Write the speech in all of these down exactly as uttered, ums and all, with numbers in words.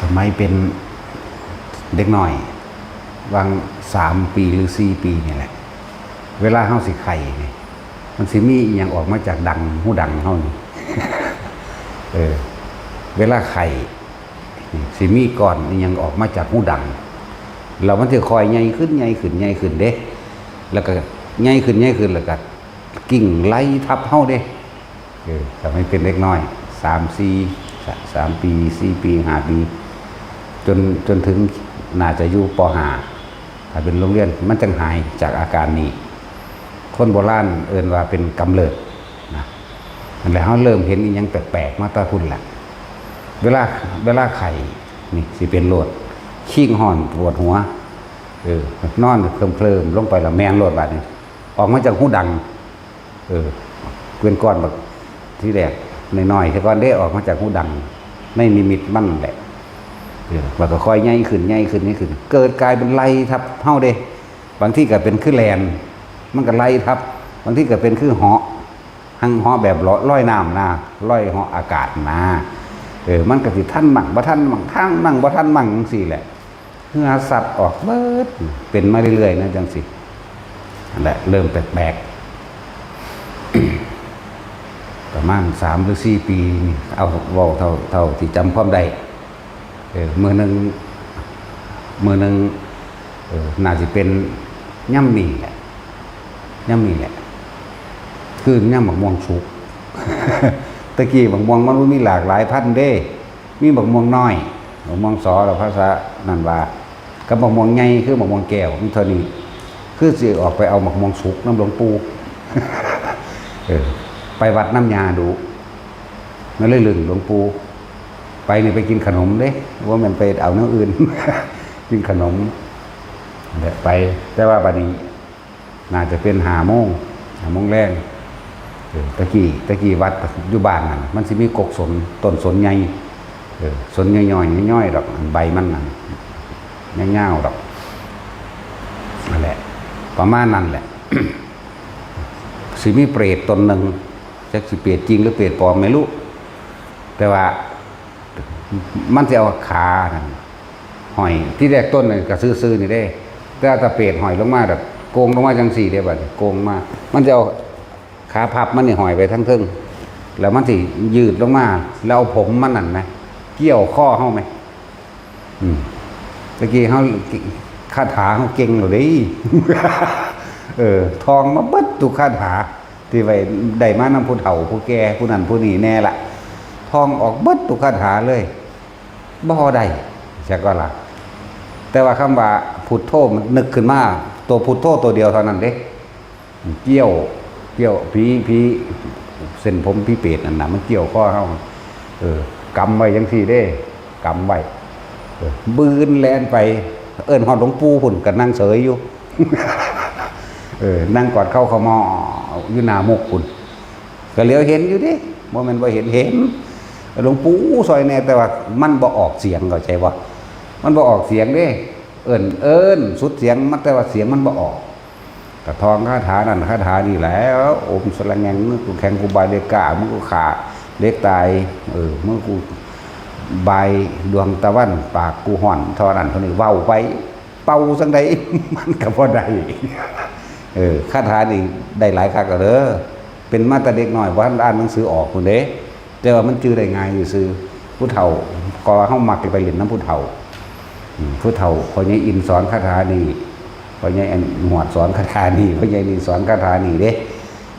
สมัยเป็นเด็กน้อย วังสามปีหรือสี่ปีนี่แหละ เวลาเฮาสิไข้นี่ มันสิมีอิหยังออกมาจากดัง หูดังเฮานี่ เออ เวลาไข้นี่ สิมีก้อนอิหยังออกมาจากหูดัง แล้วมันสิค่อยใหญ่ขึ้น ใหญ่ขึ้น ใหญ่ขึ้นเด้ แล้วก็ใหญ่ขึ้น ใหญ่ขึ้น แล้วก็กิ่งไล่ทับเฮาเด้ เออ สมัยเป็นเด็กน้อย สาม สี่ สามปี สี่ปี ห้าปี จน จนถึงน่าจะอยู่ ป.ห้า ถ้าเป็นโรงเรียน มันจั่งหายจากอาการนี้ คนโบราณเอิ้นว่าเป็นกำเริบนะ นั่นแหละ เฮาเริ่มเห็นอิหยังแปลกๆ มาแต่พุ้นแหละ เวลา เวลาไข้นี่ สิเป็นโลด คิงฮ้อนปวดหัว เออ นอนเคลิ้มๆ ลงไปแล้วแม่นโลดบาดนี้ ออกมาจากหูดัง เออ เป็นก้อนบัก ทีแรกน้อยๆ แต่ก่อนเด้ ออกมาจากหูดัง ในนิมิตมันแหละ เออ แล้วก็ค่อยใหญ่ขึ้น ใหญ่ขึ้น ใหญ่ขึ้น เกิดกลายเป็นไล่ทับเฮาเด้ บางทีก็เป็นคือแลน มันก็ไล่ทับ บางทีก็เป็นคือเหาะ หังเหาะแบบลอยน้ำนะ ลอยเหาะอากาศนะ เออ มันก็สิทันมั่งบ่ทันมั่ง ทันมั่งบ่ทันมั่งจั่งซี้แหละ เหงื่อซัดออกเบิด เป็นมาเรื่อยๆ นะจั่งซี้ นั่นแหละ เริ่มแปลกๆ ประมาณสามหรือสี่ปีนี่ เอาเว้าเท่า เท่าที่จำความได้ เออ มื้อหนึ่ง มื้อหนึ่ง เออ น่าสิเป็นยามนี้แหละ ยามนี้แหละ คือยามบักม่วงสุก แต่กี้บักม่วงมันบ่มีหลากหลายพันธุ์เด้ มีบักม่วงน้อย บักม่วงสอ แล้วภาษานั่นว่า กับบักม่วงใหญ่ คือบักม่วงแก้ว มีเท่านี้ คือสิออกไปเอาบักม่วงสุกนำหลวงปู่ เออ ไปวัดนำย่าดู มันเลยลึงหลวงปู่ ไปนี่ไปกินขนมเด้ บ่แม่นไปเอาแนวอื่น กินขนม นั่นแหละ ไป แต่ว่าบัดนี้ น่าจะเป็นห้าโมง ห้าโมงแลง เออ ตะกี้ ตะกี้วัดอยู่บ้านนั่น มันสิมีกกสน ต้นสนใหญ่ เออ สนย่อยๆ ย่อยๆ ดอก อันใบมันนั่น ยาวๆ ดอก นั่นแหละ ประมาณนั้นแหละ สิมีเปรตตนหนึ่ง จักสิเปรตจริงหรือเปรตปลอมไม่รู้ แต่ว่า มันสิเอาขานั่นห้อย ที่แรกต้นนั่นก็ซื่อๆ นี่เด้ แต่เอาตะเปรตห้อยลงมาแบบโกงลงมาจั่งซี้เด้ บัดนี้โกงมา มันสิเอาขาพับมันนี่ห้อยไปทั้งเทิง แล้วมันสิยืดลงมา แล้วเอาผมมันนั่นนะ เกี่ยวคอเฮาไหม อืม ตะกี้เฮา คาถาเฮาเก่งอยู่เด้ เออ ท่องมาเบิดทุกคาถา ที่ไว้ได้มานำผู้เฒ่าผู้แก่ผู้นั้นผู้นี้แน่ละ ท่องออกเบิดทุกคาถาเลย บ่ได้ จักว่าล่ะ แต่ว่าคำว่าพุทโธมันนึกขึ้นมา ตัวพุทโธตัวเดียวเท่านั้นเด้ เกี่ยว เกี่ยว ผี ผี เส้นผมผีเปรตนั่นน่ะ มันเกี่ยวคอเฮา เออ กำไว้จั่งซี้เด้ กำไว้ เออ บืนแล่นไป เอิ้นฮอดหลวงปู่พุ้นก็นั่งเสยอยู่ เออ นั่งกอดเข่าขมอดอยู่หน้ามุกพุ้น ก็เหลียวเห็นอยู่เด้ บ่แม่นบ่เห็น เห็น หลวงปู่ซอยแน่ แต่ว่ามันบ่ออกเสียง เข้าใจบ่ มันบ่ออกเสียงเด้ เอิ้น เอิ้นสุดเสียงมัน แต่ว่าเสียงมันบ่ออก ก็ท่องคาถานั่นคาถานี่แหล้ว โอมสะระแงง มือกูแข็งกูบายเหล็กกล้า มือกูฆ่าเหล็กตาย เออ มือกูบายดวงตะวัน ปากกูฮ้อนเท่านั้นเท่านี้ เว้าไป เป่าจั่งใด มันก็บ่ได้ เออ คาถานี่ได้หลายคักแล้วเด้อ เป็นมาแต่เด็กน้อย บ่ทันอ่านหนังสือออกพุ้นเด้ แต่ว่ามันจื่อได้ง่ายซื่อๆ ผู้เฒ่า ก็ว่าเฮามักไปเล่นนำผู้เฒ่า อืม ผู้เฒ่า พ่อใหญ่อินสอนคาถานี่ พ่อใหญ่อันหวดสอนคาถานี่ พ่อใหญ่นี่สอนคาถานี่เด้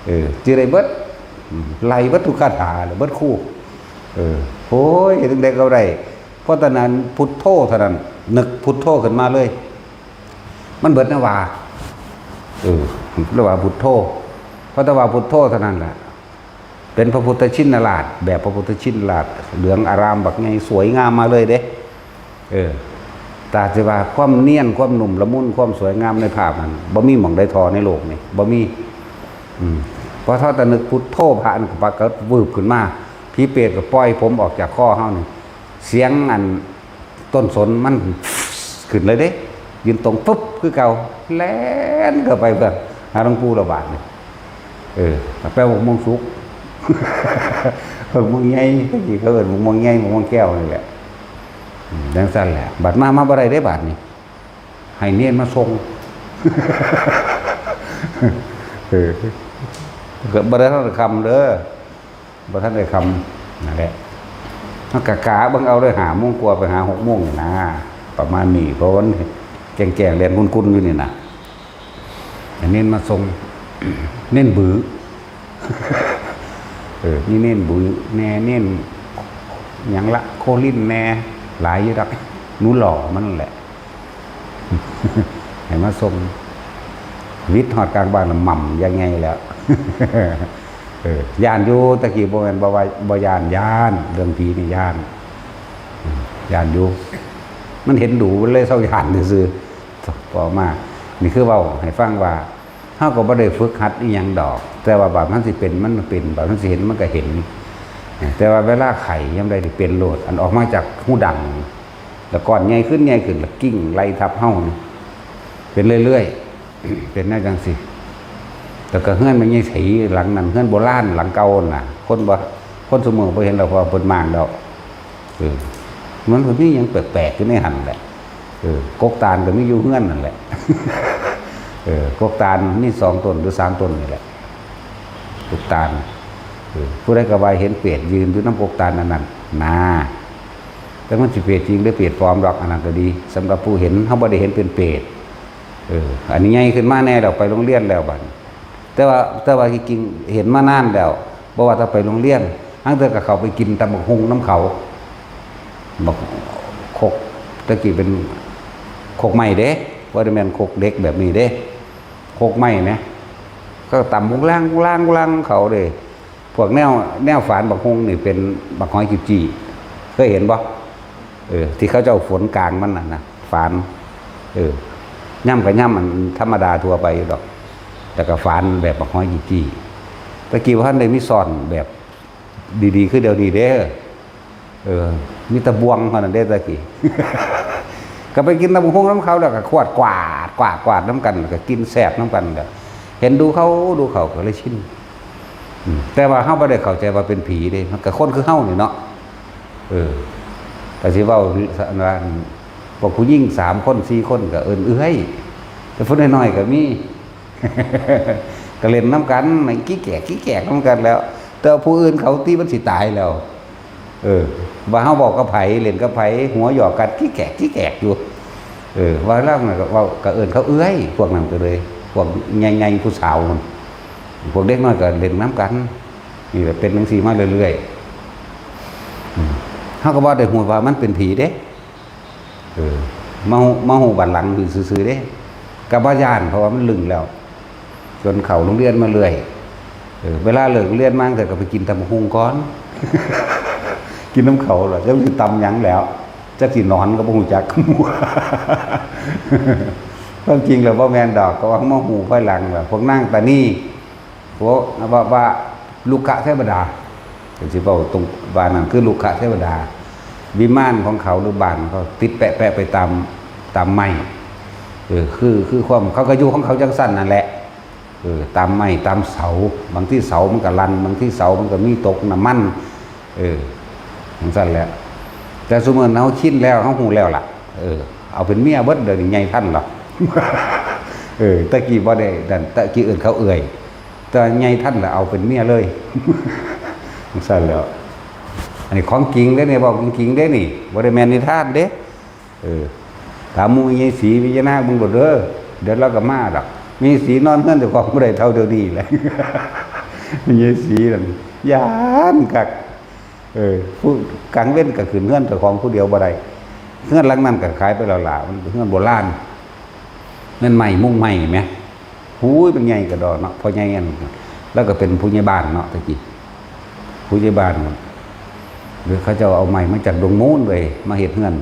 เออ จื่อได้เบิด อืม ไล่เบิดทุกคาถาเลย เบิดคู่ เออ โอ้ย จั่งใดก็ได้ เพราะตอนนั้นพุทโธเท่านั้น นึกพุทโธขึ้นมาเลย มันเบิดแนวว่า เออ เรียกว่าพุทโธ เพราะแต่ว่าพุทโธเท่านั้นแหละ เป็นพระพุทธชินราช แบบพระพุทธชินราช เหลืองอารามบักใหญ่ สวยงามมาเลยเด้ เออ แต่จะว่าความเนียน ความนุ่มละมุน ความสวยงามในภาพนั้น บ่มีหม่องใดท่อในโลกนี่ บ่มี อืม พอเท่าแต่นึกพุทโธ พระนั่นก็ปรากฏวืบขึ้นมา ผีเปรตก็ปล่อยผมออกจากคอเฮานี่ เสียงอันต้นสนมันขึ้นเลยเด้ ยืนตรงปุ๊บคือเก่า แล่นเข้าไปเพื่อหาหลวงปู่ระบาดนี่ เออ แปลว่าม่วงสุก ม่วงใหญ่ ตะกี้เขาเอิ้นม่วงใหญ่ ม่วงแก้วนี่แหละ อืมจังซั่นแหละ บัดมามาบ่ได้เด้บัดนี้ ให้เณรมาส่ง เออ ก็บ่ได้ทันได้ค่ำเด้อ บ่ทันได้ค่ำนั่นแหละ มันกะกะเบิ่งเอาเลย ห้าโมงกว่าไปหาหกโมงนี่นะ ประมาณนี้ เพราะมันแจ้งๆ แล่นกุนๆ อยู่นี่นะ ให้เณรมาส่ง เณรบื้อ เออ มีเณรบื้อแหน่ เณรหยังละ โคลินแหน่ หลายอยู่ดอก หนูหล่อมันนั่นแหละ ให้มาส่ง วิทย์ฮอดกลางบ้านละหม่ำยังไงแล้ว เออ ย่านอยู่ ตะกี้บ่แม่นบ่ว่า บ่ย่าน ย่าน เรื่องผีนี่ย่าน อืม ย่านอยู่ มันเห็นดู๋ มันเลยเซาย่านซื่อๆ พอมา นี่คือเว้าให้ฟังว่า เฮาก็บ่ได้ฝึกหัดอิหยังดอก แต่ว่าบาดมันสิเป็น มันเป็น บาดมันสิเห็น มันก็เห็น แต่ว่าเวลาไข้ยามใดที่เป็นโลด อันออกมาจากหูดัง แล้วก้อนใหญ่ขึ้น ใหญ่ขึ้น แล้วกิ่งไล่ทับเฮานี่ เป็นเรื่อยๆ เป็นแนวจังซี่ แล้วก็เฮือนแม่ใหญ่ศรีหลังนั้น เฮือนโบราณหลังเก่าน่ะ คนบ่ คนซุมื้อบ่เห็นแล้ว เพราะว่าเพิ่นม้างแล้ว เออ มันก็มีหยังแปลกๆ อยู่ในหั่นแหละ เออ กกตาลก็มีอยู่เฮือนนั่นแหละ เออ กกตาลมีสองต้นหรือสามต้นนี่แหละ กกตาล เออ ผู้ใดก็ว่าเห็นเปรตยืนอยู่นำกกตาลอันนั้น นา แต่มันสิเปรตจริงหรือเปรตปลอมดอก อันนั้นก็ดี สำหรับผู้เห็น เฮาบ่ได้เห็นเป็นเปรต เออ อันนี้ใหญ่ขึ้นมาแหน่แล้ว ไปโรงเรียนแล้วบัดนี้ แต่ว่า แต่ว่าที่จริงเห็นมานานแล้ว บ่ว่าแต่ไปโรงเรียน ลางเทื่อก็เข้าไปกินตำบักหุ่งนำเขา บักครก แต่กี้เป็นครกไม้เด้ บ่ได้แม่นครกเหล็กแบบนี้เด้ ครกไม้แหม ก็ตำบุงล่างบุงล่างบุงล่างเขาเด้ พวกแนว แนวฝานบักหุ่งนี่เป็นบักหอยกีบจี้ เคยเห็นบ่ เออ ที่เขาเจ้าฝนกลางมันน่ะนะ ฝาน เออ ย่ำก็ย่ำอันธรรมดาทั่วไปอยู่ดอก แล้วก็ฝานแบบบักหอยกีบจี้ ตะกี้บ่ทันได้มีซ้อนแบบดีๆ คือเดี๋ยวนี้เด้ เออ มีแต่บ่วงเท่านั้นเด้ตะกี้ ก็ไปกินตำบักหุ่งนำเขาแล้วก็ขวดกวาด กวาด กวาดนำกัน แล้วก็กินแซ่บนำกัน ก็เห็นดูเขา ดูเขาก็เลยชิน อืม แต่ว่าเฮาบ่ได้เข้าใจว่าเป็นผีเด้ มันก็คนคือเฮานี่เนาะ เออ ก็สิเว้าว่า พวกผู้หญิงสามคนสี่คนก็เอิ้นเอื้อย แต่ผู้น้อยๆก็มี ก็เล่นนำกัน ขี้แกกขี้แกกนำกันแล้ว แต่ว่าผู้อื่นเขาติมันสิตายแล้ว เออ ว่าเฮาเว้ากับไผ เล่นกับไผ หัวหยอกกันขี้แกกขี้แกกอยู่ เออ ว่าลางน่ะก็เว้า ก็เอิ้นเขาเอื้อย พวกนั้นก็เลย พวกใหญ่ๆผู้สาวนั่น พวกเด็กน้อยก็เล่นนำกัน นี่แหละเป็นจังซี่มาเรื่อยๆ อืม เฮาก็บ่ได้ฮู้ว่ามันเป็นผีเด้ เออ มาฮู้ มาฮู้บัดหลังซื่อๆเด้ ก็บ่ย้าน เพราะว่ามันลึงแล้ว จนเข้าโรงเรียนมาเรื่อย เออ เวลาเลิกโรงเรียนมาจั่งซี้ก็ไปกินตำบักหุ่งก่อน กินนำเขาล่ะ จักสิตำหยังแล้ว จักสิหนอนก็บ่ฮู้จัก ความจริงแล้วบ่แม่นดอก ก็ว่ามาฮู้ภายหลังว่าพวกนางตานี พวกว่า ว่ารุกขเทวดา ก็สิเว้าตรงว่านั่นคือรุกขเทวดา วิมานของเขาหรือบ้านเขาติดแปะๆไปตาม ตามไม้ เออ คือ คือความเขาก็อยู่ของเขาจังซั่นนั่นแหละ เออ ตามไม้ตามเสา บางทีเสามันก็ลัน บางทีเสามันก็มีตกน้ำมัน เออ จังซั่นแหละ แต่ซุมื้อนี้เฮาชินแล้ว เฮาฮู้แล้วล่ะ เออ เอาเป็นเมียเบิด เดี๋ยวนี้ใหญ่ทันแล้ว เออ แต่กี้บ่ได้นั่น แต่กี้เอิ้นเขาเอื้อย แต่ใหญ่ทันแล้วเอาเป็นเมียเลย จังซั่นแหล้ว อันนี้ของจริงเด้นี่ เว้าจริงๆเด้นี่ บ่ได้แม่นนิทานเด้ เออ ถามหมู่ยายศรีวิยานาคเบิ่งโลดเด้อ เดี๋ยวลาวก็มาดอก มีศรีนอนเฮือนเจ้าของบ่ได้เท่าเดี๋ยวนี้แหละ มียายศรีนั่นย้านคัก เออ ผู้กลางเว็นก็ขึ้นเฮือนเจ้าของผู้เดียวบ่ได้ เฮือนหลังนั้นก็ขายไปแล้วล่ะ มันเป็นเฮือนโบราณ เฮือนไม้มุงไม้แหม หูย มันใหญ่กะด้อเนาะ พ่อใหญ่อัน แล้วก็เป็นผู้ใหญ่บ้านเนาะ แต่กี้ ผู้ใหญ่บ้าน หรือเขาเจ้าเอาไม้มาจากดงมูลเว้ย มาเฮ็ดเฮือน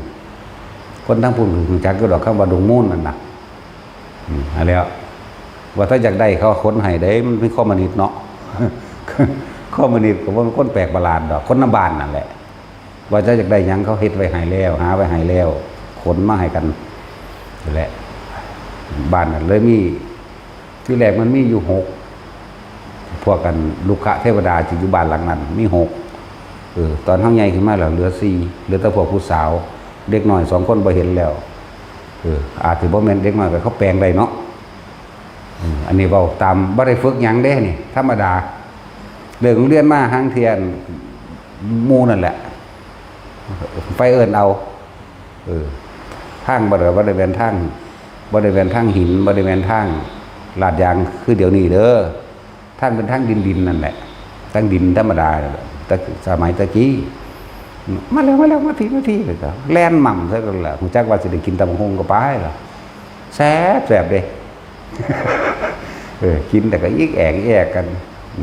คนทางพุ้นก็รู้จักอยู่ดอก คำว่าดงมูลนั่นน่ะ อืม อันแล้ว ว่าถ้าอยากได้เขาขนให้ได้ มันเป็นคอมมิวนิสต์เนาะ คอมมิวนิสต์ก็บ่เป็นคนแปลกประหลาดดอก คนนำบ้านนั่นแหละ ว่าจะอยากได้หยังเขาเฮ็ดไว้ให้แล้ว หาไว้ให้แล้ว ขนมาให้กันนั่นแหละ บ้านนั่นเลยมี ที่แรกมันมีอยู่หก พวกกันรุกขเทวดาที่อยู่บ้านหลังนั้น มีหก เออ ตอนเฮาใหญ่ขึ้นมาแล้วเหลือสี่ เหลือแต่พวกผู้สาว เด็กน้อยสองคนบ่เห็นแล้ว เออ อาจสิบ่แม่นเด็กน้อย ก็เขาแปลงได้เนาะ อืม อันนี้เว้าตาม บ่ได้ฝึกหยังเด้นี่ ธรรมดา เลิกโรงเรียนมาหางเที่ยหมู่นั่นแหละ ไปเอิ้นเอา เออ ทางบ่ได้ บ่ได้แม่นทาง บ่ได้แม่นทางหิน บ่ได้แม่นทางลาดยางคือเดี๋ยวนี้เด้อ ทางเป็นทางดินๆ นั่นแหละ ทางดินธรรมดา แต่สมัยตะกี้ "มาแล้ว มาแล้ว มาที มาที" แล้วก็แล่นหม่ำใส่กันแหละ ฮู้จักว่าสิได้กินตำบักหุ่งก็ไปล่ะ แซ่บๆ เด้ เออ กินแต่ก็อิกแอกอิกแอกกัน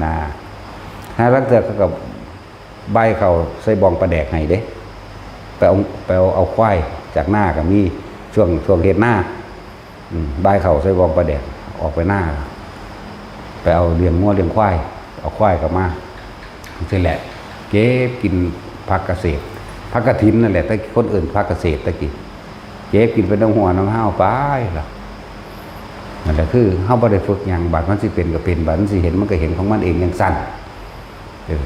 นะ หาลางเทื่อเขาก็บ่ายเข้าใส่บ้องปลาแดกให้เด้ ไปเอา ไปเอา เอาควายจากนาก็มี ช่วง ช่วงเฮ็ดนา อืม บ่ายเข้าใส่บ้องปลาแดก ออกไปนา ไปเอาเลี้ยงงัวเลี้ยงควาย เอาควายกลับมา จั่งซี้แหละ เก็บกินผักเกษตร ผักกะถินนั่นแหละ แต่คนเอิ้นผักเกษตรตะกี้ เก็บกินไปนำหัวนำห้าวไปล่ะ นั่นแหละคือเฮาบ่ได้ฝึกหยัง บาดมันสิเป็นก็เป็น บาดมันสิเห็นมันก็เห็นของมันเองจั่งซั้น เออ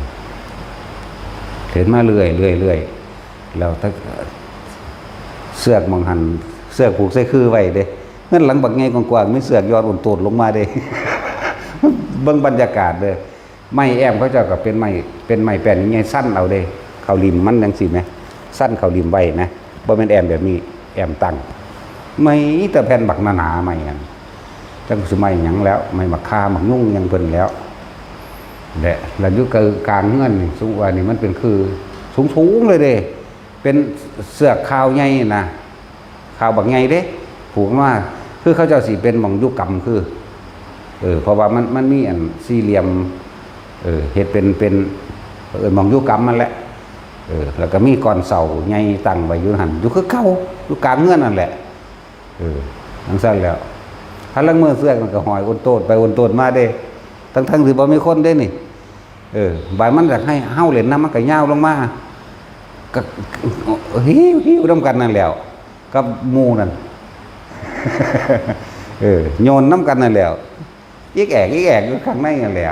เห็นมาเรื่อย เรื่อย เรื่อย แล้วถ้า เสือกหม่องหั่น เสือกผูกใส่คือไว้เด้ เฮือนหลังบักใหญ่กว้างๆ มีเสือกยอดโอนโตดลงมาเด้ เบิ่งบรรยากาศเด้อ ไม้แอ้มเขาเจ้าก็เป็นไม้ เป็นไม้แป้นใหญ่ๆ ซั้นเอาเด้ เข้าริมมันจั่งซี้แหม ซั้นเข้าริมไว้แหม บ่แม่นแอ้มแบบนี้ แอ้มตั้ง ไม้แต่แผ่นบักหนาๆ ไม้นั่น จักสิไม้หยังแล้ว ไม้บักข่า บักยุงหยังเพิ่นแล้ว และ แล้วอยู่กลางเฮือนนี่ สูงกว่านี่มันเป็นคือสูงๆ เลยเด้ เป็นเสือกคาวใหญ่นะ คาวบักใหญ่เด้ ผูกมา คือเขาเจ้าสิเป็นหม่องอยู่กำคือ เออ เพราะว่ามัน มันมีอันสี่เหลี่ยม เออ เฮ็ดเป็น เป็น เอิ้นหม่องอยู่กำมันแหละ เออ แล้วก็มีก้อนเสาใหญ่ตั้งไว้อยู่หั่น อยู่คือเก่า อยู่กลางเฮือนนั่นแหละ เออ จั่งซั้นแล้ว หาลางมื้อเสือกมันก็ห้อยโอนโตดไปโอนโตดมาเด้ ทั้งๆ ที่บ่มีคนเด้นี่ เออ บาดมันอยากให้เฮาเล่นนำ มันก็ยาวลงมา ก็ หิ้วๆ นำกันนั่นแหล้ว กับหมู่นั่น เออ โยนนำกันนั่นแหล้ว อิกแอกอิกแอกอยู่ข้างในนั่นแหละ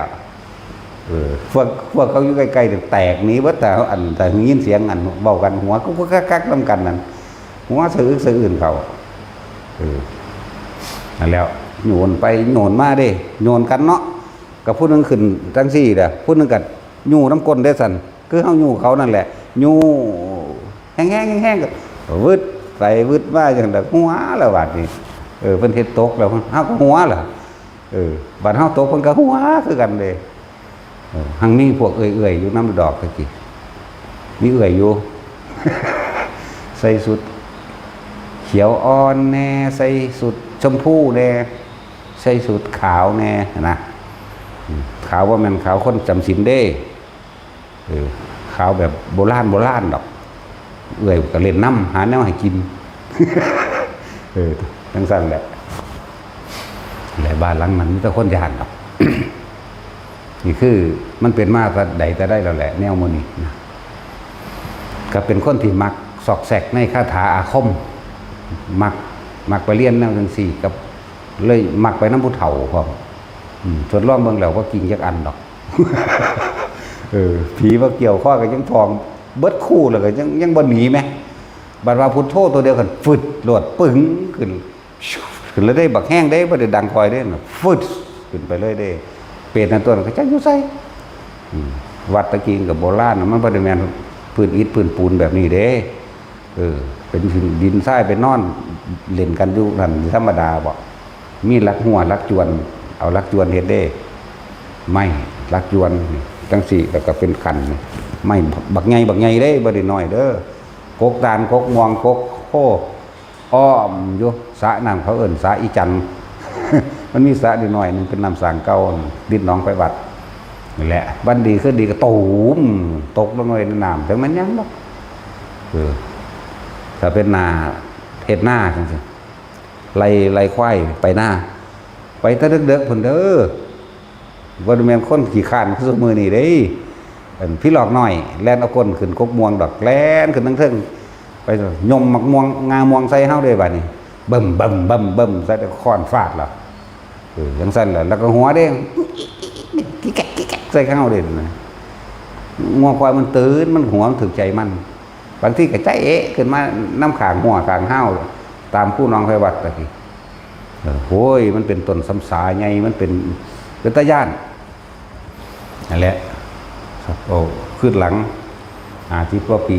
เออ พวก พวกเขาอยู่ใกล้ๆ นี่แตกหนีเบิด แต่อัน แต่ยินเสียงอันเว้ากัน หัวกุกกักกักนำกันนั่น หัวสะอึกสะอื้นเขา เออ นั่นแหล้ว โยนไปโยนมาเด้ โยนกันเนาะ กับผู้หนึ่งขึ้นจั่งซี้เด้อ ผู้หนึ่งก็ยู้นำก้นเด้ซั่น คือเฮายู้เขานั่นแหละ ยู้แฮงๆ แฮงๆ ก็วืดไปวืดมาจั่งใด๋ หัวแล้วบาดนี้ เออ เพิ่นเฮ็ดตกแล้ว เฮาก็หัวล่ะ เออ บาดเฮาตกเพิ่นก็หัวคือกันเด้ เออ หังมีพวกเอื้อยๆ อยู่นำดอกตะกี้ มีเอื้อยอยู่ ใส่ชุดเขียวอ่อนแน่ ใส่ชุดชมพูแน่ ใส่ชุดขาวแน่นะ อืม ขาวบ่แม่นขาวคนจำศีลเด้ เออ ขาวแบบโบราณโบราณดอก เอื้อยก็เล่นนำ หาแนวให้กิน เออ จั่งซั้นแหละ และบ้านหลังนั้นมีแต่คนย้านดอก นี่คือมันเป็นมาแต่ใดแต่ใดแล้วแหละ แนวหมู่นี้นะ ก็เป็นคนที่มักซอกแซกในคาถาอาคม มัก มักไปเรียนแนวจั่งซี้ กับเลยมักไปนำผู้เฒ่าพร้อม อืม ทดลองเบิ่งแล้วบ่จริงจักอันดอก เออ ผีมาเกี่ยวคอก็ยังทอง เบิดคู่แล้วก็ยัง ยังบ่หนีแหม บัดว่าพุทโธตัวเดียวกัน ฟึดโลด ปึ้ง ขึ้น ขึ้นแล้วได้บักแฮงเด้ บ่ได้ดังคอยเด้ ฟึด ขึ้นไปเลยเด้ เปรตนั่นตัวนั้นเขาจักอยู่ไส อืม วัดตะกี้ก็โบราณน่ะ มันบ่ได้แม่นพื้นอิฐพื้นปูนแบบนี้เด้ เออ เป็นดินทรายไปนอนเล่นกันอยู่นั่นธรรมดาบ่ มีหลักหัวหลักจวน เอาหลักจวนเฮ็ดเด้ ไม้หลักจวนนี่จั่งซี้ แล้วก็เป็นขันนี่ ไม้บักใหญ่บักใหญ่เด้ บ่ได้น้อยเด้อ กกตาล กกม่วง กกโค อ้อมอยู่ สระน้ำเขาเอิ้นสระอีจันทน์ มันมีสระน้อยๆ หนึ่งเป็นน้ำสร้างเก่า ติดหนองไฟวัด นั่นแหละ วันดีคืนดีก็ตูม ตกลงไปในน้ำ จักแม่นหยังดอก เออ ถ้าเป็นนา เฮ็ดนาจั่งซี้ ไล่ ไล่ควายไปนา ไปแต่เดิกๆ พุ้นเด้อ บ่ได้แม่นคนขี้คร้านคือซุมื้อนี้เด้ อันพี่หลอกน้อย แล่นเอาก้นขึ้นกกม่วงดอก แล่นขึ้นเทิงๆ ไปยมหมากม่วง งาม่วงใส่เฮาเด้บาดนี้ บึ้ม บึ้ม บึ้ม บึ้ม ใส่แต่ค้อนฟาดล่ะ เออ จั่งซั้นแหละ แล้วก็หัวเด้ กิกแกก กิกแกก ใส่เฮาเด้นะ งัวควายมันตื่น มันหัวมันถืกใจมัน บางทีก็ใจเอะขึ้นมานำข้างหัวข้างห้าว ตามครูน้องไพวัฒน์ตะกี้ เออ โอ้ย มันเป็นต้นสำสาใหญ่ มันเป็น เป็นตาย้าน นั่นแหละ โอ้ คืนหลัง ห้าสิบกว่าปี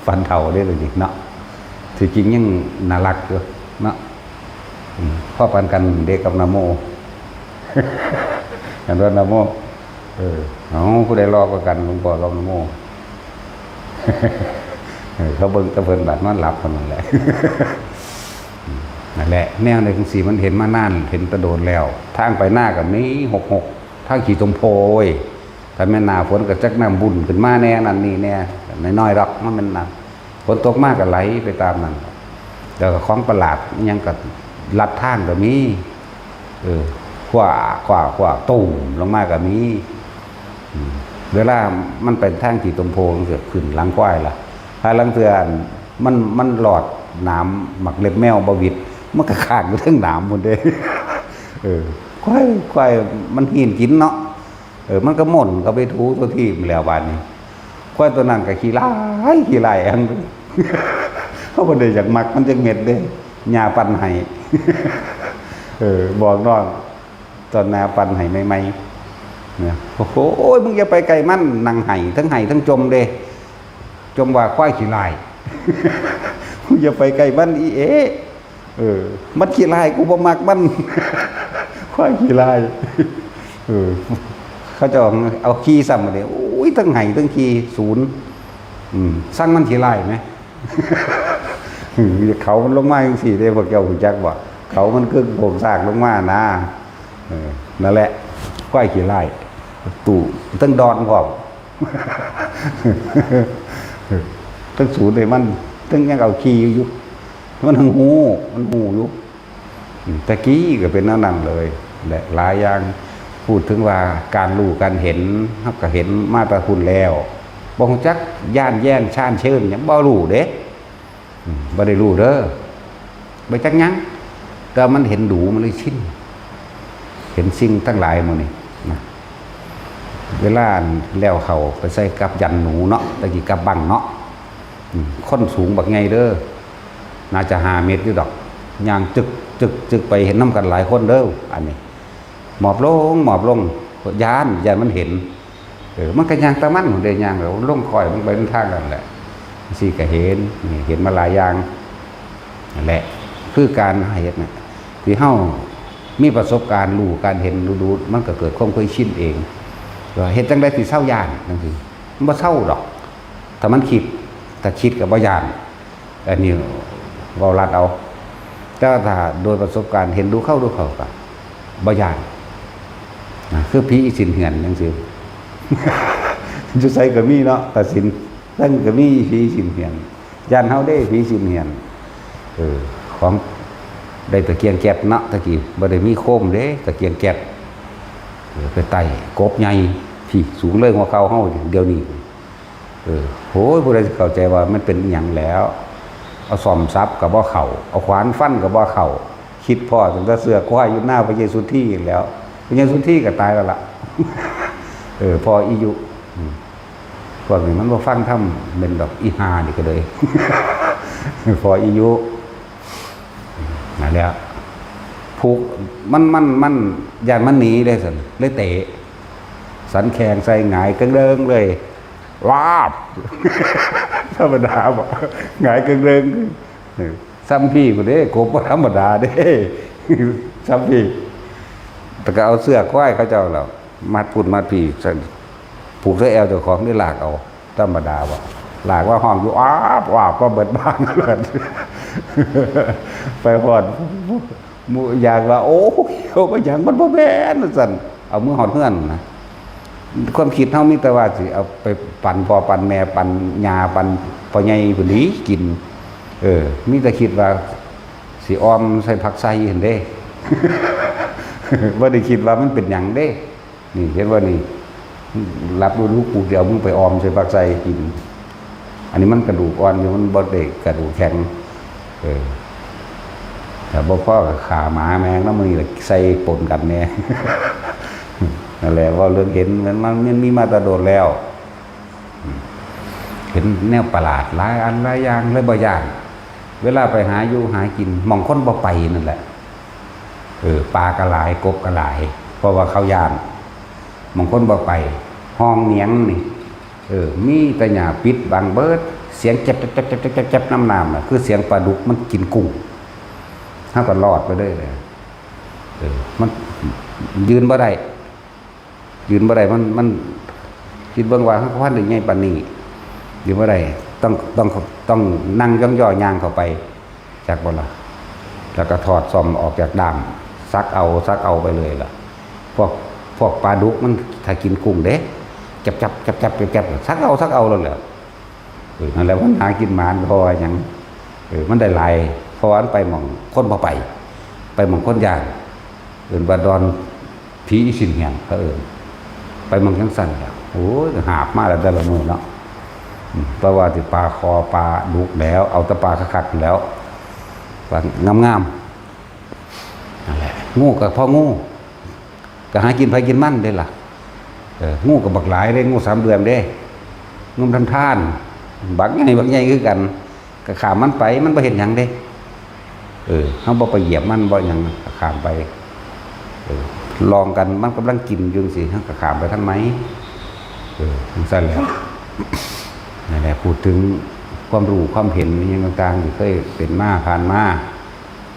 ปานเฒ่าเด้อเดี๋ยวนี้เนาะ ที่จริงยังน่ารักอยู่เนาะ อืม พอปานกันเด้กับนะโม กันว่านะโม เออ เอา ผู้ใดรอกว่ากัน หลวงพ่อกับนะโม เออ เขาเบิ่งแต่เพิ่นบาดนอนหลับเท่านั้นแหละ นั่นแหละ แนวในจังซี่มันเห็นมานาน เห็นแต่โดนแล้ว ทางไปหน้าก็มี หกหก ทางขี้ตมโพเว้ย ถ้าแม่นหน้าฝนก็จักน้ำบุ่นขึ้นมาแน่ นั่นนี่แน่ น้อยๆดอก มันแม่นน้ำ ฝนตกมาก็ไหลไปตามนั้น แล้วก็ของประหลาดอิหยังก็ลัดทางก็มี เออ คว้า คว้า คว้า ตูมลงมาก็มี อืม เวลามันไปทางขี้ตมโพ มันก็ขึ้นหลังควายล่ะ ถ้าลางเทื่อมัน มันหลอดหนามหมากเล็บแมวบ่หวิด มันก็ค้างอยู่เทิงหนามพุ้นเด้ เออ ควาย ควายมันหีนกินเนาะ เออ มันก็หม่นเข้าไปถูตัวทีบแล้วบาดนี้ ควายตัวนั้นก็ขี้ร้าย ขี้ร้ายอัน เขาบ่ได้อยากมักมันจักเม็ดเด้ ย่าปั่นให้ เออ บอกน้อง ตอนน้าปั่นให้ใหม่ๆ นะ โอ้โห มึงอย่าไปใกล้มัน นั่งไห้ ทั้งไห้ทั้งจมเด้ จมว่าควายขี้ร้าย มึงอย่าไปใกล้มันอีเอ เออ มันขี้ร้าย กูบ่มักมัน ควายขี้ร้าย เออ เขาเจ้าเอาขี่ซ้ำมาเลย โอ้ย ทั้งไห้ทั้งขี่ ศูนย์ อืม สั่งมันขี้ร้ายไหม อืม เขามันลงมาจังซี่เด้ พวกเจ้ารู้จักบ่ เขามันคือโขกซากลงมานะ เออ นั่นแหละ ควายขี้ร้าย ตู้ ทั้งดอนพร้อม ทั้งศูนย์เลยมัน ทั้งยังเอาขี่อยู่ มันทั้งฮู้ มันฮู้อยู่ อืม แต่กี้ก็เป็นแนวนั้นเลย และหลายอย่าง พูดถึงว่าการรู้การเห็น เราก็เห็นมาแต่พุ้นแล้ว บ่รู้จักย้านแย้งชาญเชิญหยัง บ่รู้เด้ อืม บ่ได้รู้เด้อ บ่จักหยัง แต่มันเห็นดู มันเลยชิน เห็นสิ่งทั้งหลายหมู่นี้นะ เวลาแล้วเขาไปใส่กับยันหนูเนาะ ตะกี้กับบังเนาะ อืม คนสูงบักใหญ่เด้อ น่าจะห้าเมตรอยู่ดอก ย่างจึก จึก จึกไป เห็นนำกันหลายคนเด้อ อันนี้ หมอบลง หมอบลง ย้าน ย้านมันเห็น เออ มันก็ย่างตะมันเด้ ย่างแล้วลงค่อยมันไปมันทางนั่นแหละ ซี่ก็เห็น นี่เห็นมาหลายอย่าง นั่นแหละ คือการเห็นน่ะ ที่เฮามีประสบการณ์รู้การเห็นรู้ๆ มันก็เกิดความเคยชินเอง ว่าเฮ็ดจั่งใด๋สิเซาย้านจั่งซี้ มันบ่เซาดอก ถ้ามันคิด ถ้าคิดก็บ่ย้าน อันนี้เว้าลัดเอา แต่ว่าถ้าโดยประสบการณ์เห็นดูเข้าดูเข้าก็บ่ย้านนะ คือผีอีสินเหือนจั่งซี้ อยู่ไสก็มีเนาะ ตาสิน นั่นก็มีผีอีสินเหือน ย้านเฮาเด้ ผีอีสินเหือน เออ ของได้ตะเกียงแก๊สเนาะ ตะกี้บ่ได้มีโคมเด้ ตะเกียงแก๊ส เออ ไปไต่กบใหญ่ พี้ สูงเลยหัวเข่าเฮาเดี๋ยวนี้ เออ โอ้ย ผู้ใดสิเข้าใจว่ามันเป็นอิหยังแล้ว เอาซ่อมสับก็บ่เข้า เอาขวานฟันก็บ่เข้า คิดพ้อตั้งแต่เสื้อควายอยู่หน้าพระเยซูที่แล้ว พระเยซูที่ก็ตายแล้วล่ะ เออ พ้ออียุ อืม พวกนี้มันบ่ฟังธรรม เป็นดอกอีห่านี่ก็เลย พ้ออียุ นั่นแหละ ผูก มัน มัน มัน ย้านมันหนีเด้ซั่น เลยเตะ สันแข้งใส่หงายเกิงเดิงเลย วาบ ธรรมดาบ่ หงายเกิงเดิง เออ ซ้ำพี้พุ้นเด้ กบบ่ธรรมดาเด้ ซ้ำพี้ แต่ก็เอาเสื้อควายเขาเจ้าแล้ว มัดพุ้นมัดพี้ ผูกใส่แอวเจ้าของ ได้ลากเอา ธรรมดาบ่ ลากว่าฮ้องอยู่ อาบ อาบ ว่าเบิดบ้านเบิด ไปฮอด หมู่อยากว่า โอ้ย เอาไปหยัง มันบ่แม่น ว่าซั่น เอามือฮอดเฮือนนะ ความคิดเฮามีแต่ว่าสิเอาไปปันพ่อปันแม่ปันย่าปันพ่อใหญ่พุ้นหลีกิน เออ มีแต่คิดว่าสิอ่อมใส่ผักไส่หั้นเด้ บ่ได้คิดว่ามันเป็นหยังเด้ นี่เห็นบ่นี่ รับรู้ๆ กูสิเอามึงไปอ่อมใส่ผักไส่กิน อันนี้มันกระดูกอ่อนอยู่ มันบ่ได้กระดูกแข็ง เออ ถ้าบ่พอก็ฆ่าหมาแม่งนำ มื้อนี้ล่ะใส่ปนกันแน่ นั่นแหละ เว้าเรื่องเห็น มัน มัน มันมีมาแต่โดนแล้ว อืม เห็น เห็นแนวประหลาดหลายอันหลายอย่างเลยบ่ย่าน เวลาไปหาอยู่หากินหม่องคนบ่ไปนั่นแหละ เออ ปลาก็หลาย กบก็หลาย เพราะว่าเขาย่าน หม่องคนบ่ไป ห้องเหนียงนี่ เออ มีแต่หญ้าปิดบังเบิด เสียงแจ๊บแจ๊บแจ๊บแจ๊บแจ๊บแจ๊บน้ำน้ำน่ะ คือเสียงปลาดุกมันกินกุ้ง เฮาก็รอดไปเลย เออ มันยืนบ่ได้ ยืนบ่ได้ มัน มัน คิดเบิ่งว่าเฮาพันได้ใหญ่ปานนี้ ยืนบ่ได้ ต้อง ต้อง ต้องนั่งย่องย่อย่างเข้าไป จักบ่ล่ะ แล้วก็ถอดซ่อมออกจากด้าม ซักเอา ซักเอาไปเลยล่ะ พวก พวกปลาดุกมันถ้ากินกุ้งเด้ จับจับจับจับจับจับ ซักเอา ซักเอาแล้วแหละ เออ นั่นแหละ มันหากินหมาน เพราะว่าหยัง เออ มันได้หลาย เพราะว่ามันไปหม่องคนบ่ไป ไปหม่องคนย่าน เอิ้นว่าดอนผีอีสินเหียน เขาเอิ้น ไปหม่องจังซั่นแหละ โอ้ย หาบมาแล้วแต่ละมื้อเนาะ อืม เพราะว่าสิปลาคอปลาดุกแล้ว เอาแต่ปลาคักๆแล้ว ปลางามๆ นั่นแหละ งูก็พองู ก็หากินไผกินมันเด้ล่ะ เออ งูก็บักหลายเด้ งูสามเหลี่ยมเด้ งูทานทาน บักใหญ่ บักใหญ่คือกัน ก็ข้ามมันไป มันบ่เฮ็ดหยังเด้ เออ เฮาบ่ไปเหยียบมัน บ่หยัง ก็ข้ามไป เออ ลองกัน มันกำลังกินอยู่จังซี้ เฮาก็ข้ามไปทางไหม เออ จังซั่นแหละ นั่นแหละ พูดถึงความรู้ความเห็นอิหยังต่างๆ ที่เคยเป็นมาผ่านมา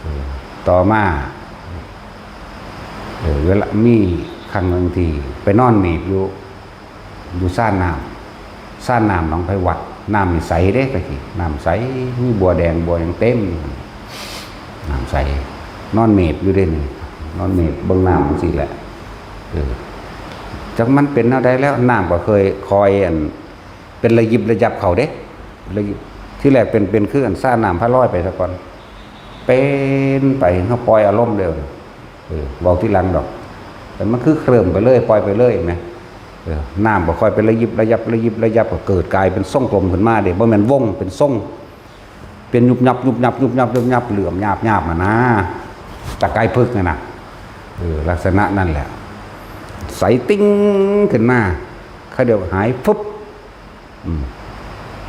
เออ ต่อมา เออ เวลามีครั้งหนึ่งที่ไปนอนเมบอยู่ อยู่ซ่านน้ำ ซ่านน้ำหนองไผ่วัด น้ำนี่ใสเด้ตะกี้ น้ำใส มีบัวแดงบัวหยังเต็ม น้ำใส นอนเมบอยู่เด้นี่ นอนเมบเบิ่งน้ำจังซี้แหละ เออ จักมันเป็นแนวใดแล้ว น้ำก็เคยคอยอัน เป็นระยิบระยับเขาเด้ ระยิบ ที่แรกเป็น เป็นคืออันซ่านน้ำพาลอยไปซะก่อน เป็นไป เฮาปล่อยอารมณ์เด้อ เออ เว้าทีหลังดอก แต่มันคือเคลิ้มไปเลย ปล่อยไปเลยแหม เออ น้ำก็ค่อยเป็นระยิบระยับ ระยิบระยับ ก็เกิดกลายเป็นทรงกลมขึ้นมาเด้ บ่แม่นวง เป็นทรง เป็นยุบยับ ยุบยับ ยุบยับ ยุบยับ เหลื่อมยาบยาบมานะ ตะไคร้พึกษ์น่ะนะ เออ ลักษณะนั่นแหละ ใสติ๊งขึ้นมา เขาเดี๋ยวหายฟึบ อืม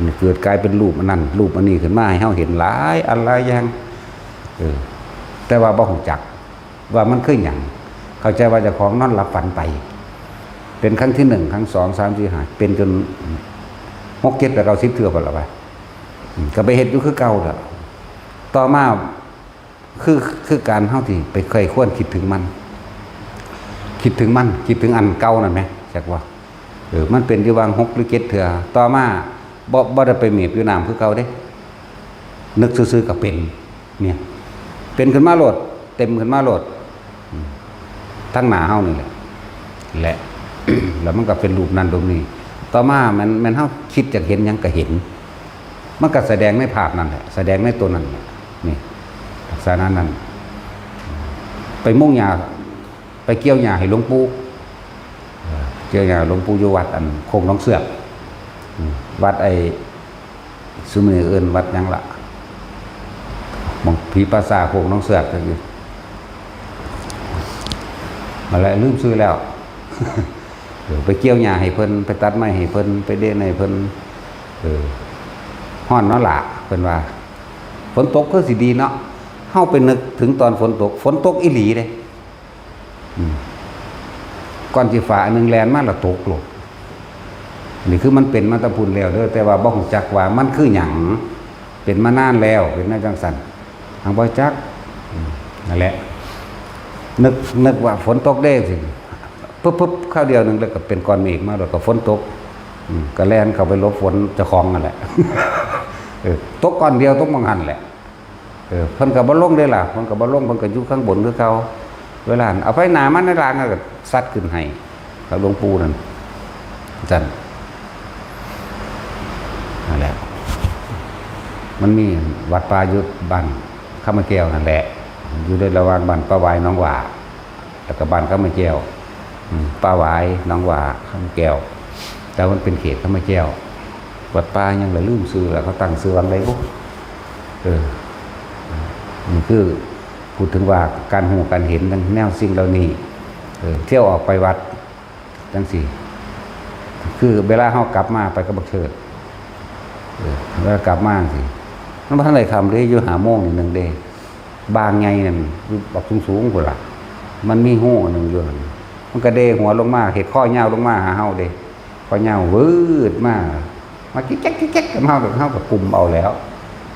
มันเกิดกลายเป็นรูปอันนั้น รูปอันนี้ขึ้นมาให้เฮาเห็นหลายอันหลายอย่าง เออ แต่ว่าบ่ฮู้จักว่ามันคือหยัง เข้าใจว่าเจ้าของนอนหลับฝันไป เป็นครั้งที่หนึ่ง ครั้งสอง สาม สี่ ห้า เป็นจนหก เจ็ด แปด เก้า สิบ เทื่อพุ่นล่ะวะ อืม ก็ไปเฮ็ดอยู่คือเก่าล่ะ ต่อมา คือ คือการเฮาที่ไปใคร่ครวญคิดถึงมัน คิดถึงมัน คิดถึงอันเก่านั่นแหม จักว่า เออ มันเป็นอยู่วางหกหรือเจ็ดเทื่อ ต่อมา บ่ บ่ได้ไปเมบอยู่น้ำคือเก่าเด้ นึกซื่อๆก็เป็น เนี่ย เป็นขึ้นมาโลด เต็มขึ้นมาโลด อืม ทั้งหน้าเฮานี่แหละ และ แล้วมันก็เป็นรูปนั้นรูปนี้ ต่อมาแม่น แม่นเฮาคิดอยากเห็นหยังก็เห็น มันก็แสดงในภาพนั่นแหละ แสดงในตัวนั่นแหละ นี่ ลักษณะนั้น ไปมุ่งหญ้า ไปเกี่ยวหญ้าให้หลวงปู่ เอ่อ เกี่ยวหญ้าหลวงปู่อยู่วัดอันโคกหนองเสือก อืม วัดไอ้ ซุมื้อนี้เอิ้นวัดหยังละ หม่องผีป่าช้าโคกหนองเสือกจั่งซี้ นั่นแหละ ลืมชื่อแล้ว เออ ไปเกี่ยวหญ้าให้เพิ่น ไปตัดไม้ให้เพิ่น ไปเดะให้เพิ่น เออ ฮ้อนเนาะล่ะ เพิ่นว่า ฝนตกคือสิดีเนาะ เฮาไปนึกถึงตอนฝนตก ฝนตกอีหลีเด้ อืม ก่อนสิฟ้าอันหนึ่งแล่นมาแล้วตกโลด นี่คือมันเป็นมาแต่พุ้นแล้วเด้อ แต่ว่าบ่ฮู้จักว่ามันคือหยัง เป็นมานานแล้ว เป็นแนวจั่งซั้น หังบ่จัก อืม นั่นแหละ นึก นึกว่าฝนตกเด้สิ ปึ๊บๆ คราวเดียวหนึ่งแล้วก็เป็นก้อนเมฆมา แล้วก็ฝนตก อืม ก็แล่นเข้าไปหลบฝนเจ้าของนั่นแหละ เออ ตกก้อนเดียว ตกหม่องหั่นแหละ เออ เพิ่นก็บ่ลงเด้ล่ะ เพิ่นก็บ่ลง เพิ่นก็อยู่ข้างบนคือเก่า เวลาหั่น เอาไฟหน้ามาในหลังก็ซัดขึ้นให้ กับหลวงปู่นั่น จั่งซั้น นั่นแหละ มันมีวัดป่าอยู่บ้านคำแก้วนั่นแหละ อยู่ในระหว่างบ้านป่าหวายหนองหว่า แล้วก็บ้านคำแก้ว อืม ป่าหวายหนองหว่าคำแก้ว แต่มันเป็นเขตคำแก้ว วัดป่าหยังละลืมชื่อแล้ว เขาตั้งชื่อหว่างใดบุ เออ นี่คือพูดถึงว่าการฮู้การเห็นทั้งแนวสิ่งเหล่านี้ เออ เที่ยวออกไปวัดจั่งซี้ คือเวลาเฮากลับมาไปกับบักเชิด เออ แล้วกลับมาสิ มันบ่ทันได้ค่ำเด้ อยู่ห้าโมงนี่หนึ่งเด้ บางใหญ่นั่น อยู่บักสูงๆ พุ้นล่ะ มันมีฮูอันหนึ่งอยู่หั่น มันก็เด้หัวลงมา เฮ็ดคอยาวลงมาหาเฮาเด้ คอยาววืดมา มาจิ๊กแจ๊กจิ๊กแจ๊กกับเฮา เฮาก็กุมเอาแล้ว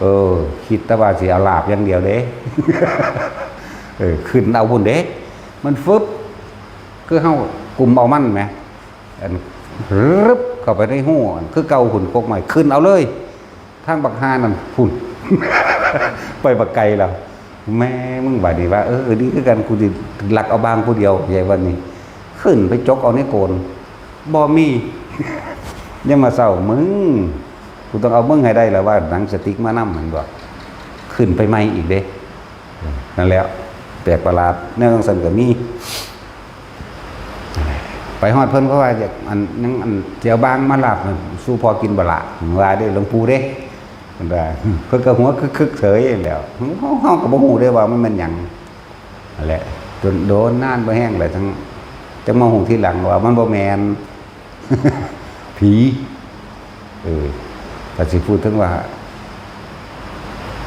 เออ คิดแต่ว่าสิเอาลาบอย่างเดียวเด้ เออ ขึ้นเอาพุ้นเด้ มันฟึบ คือเฮากุมเอามันแหม อัน รึบเข้าไปในฮูอัน คือเก่าพุ้น กกไม้ ขึ้นเอาเลย ทางบักห่านั่นพุ้น ไปบักไกลแล้ว แม่มึงบาดนี้ว่า เออ ดีคือกัน กูสิลักเอาบางผู้เดียว ใหญ่วันนี้ ขึ้นไปจกเอาในโกน บ่มี ยังมาเศร้า มึง กูต้องเอามึงให้ได้แล้วว่า หนังสติ๊กมานำ มันบอก ขึ้นไปใหม่อีกเด้ นั่นแหละ แปลกประหลาด แนวจั่งซั้นก็มี ไปฮอดเพิ่นก็ว่า อยาก อัน ยัง อัน สิเอาบางมาลาบสู่พ่อกินบ่ล่ะ ว่าเด้ หลวงปู่เด้ เพิ่นว่า เพิ่นก็หัวคึกๆ เฉยแหล้ว เฮา เฮาก็บ่ฮู้เด้ว่ามันแม่นหยัง นั่นแหละ จนโดนนานบ่แฮงแหละ จั่ง จั่งมาฮู้ทีหลังว่ามันบ่แม่น ผี เออ ถ้าสิพูดถึงว่า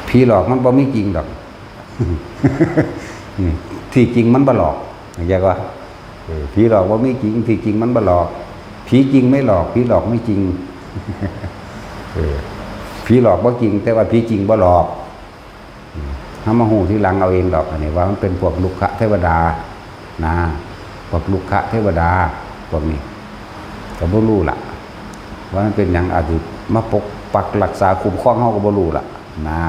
ผีหลอกมันบ่มีจริงดอก ที่จริงมันบ่หลอก เข้าใจบ่ เออ ผีหลอกบ่มีจริง ที่จริงมันบ่หลอก ผีจริงไม่หลอก ผีหลอกไม่จริง เออ ผีหลอกบ่จริง แต่ว่าผีจริงบ่หลอก อืม เฮามาฮู้ทีหลังเอาเองดอก อันนี้ว่ามันเป็นพวกรุกขเทวดา นะ พวกรุกขเทวดา พวกนี้ ก็บ่ฮู้ล่ะ ว่ามันเป็นหยัง อาจสิมาปกปักรักษาคุ้มครองเฮาก็บ่ฮู้ล่ะ นะ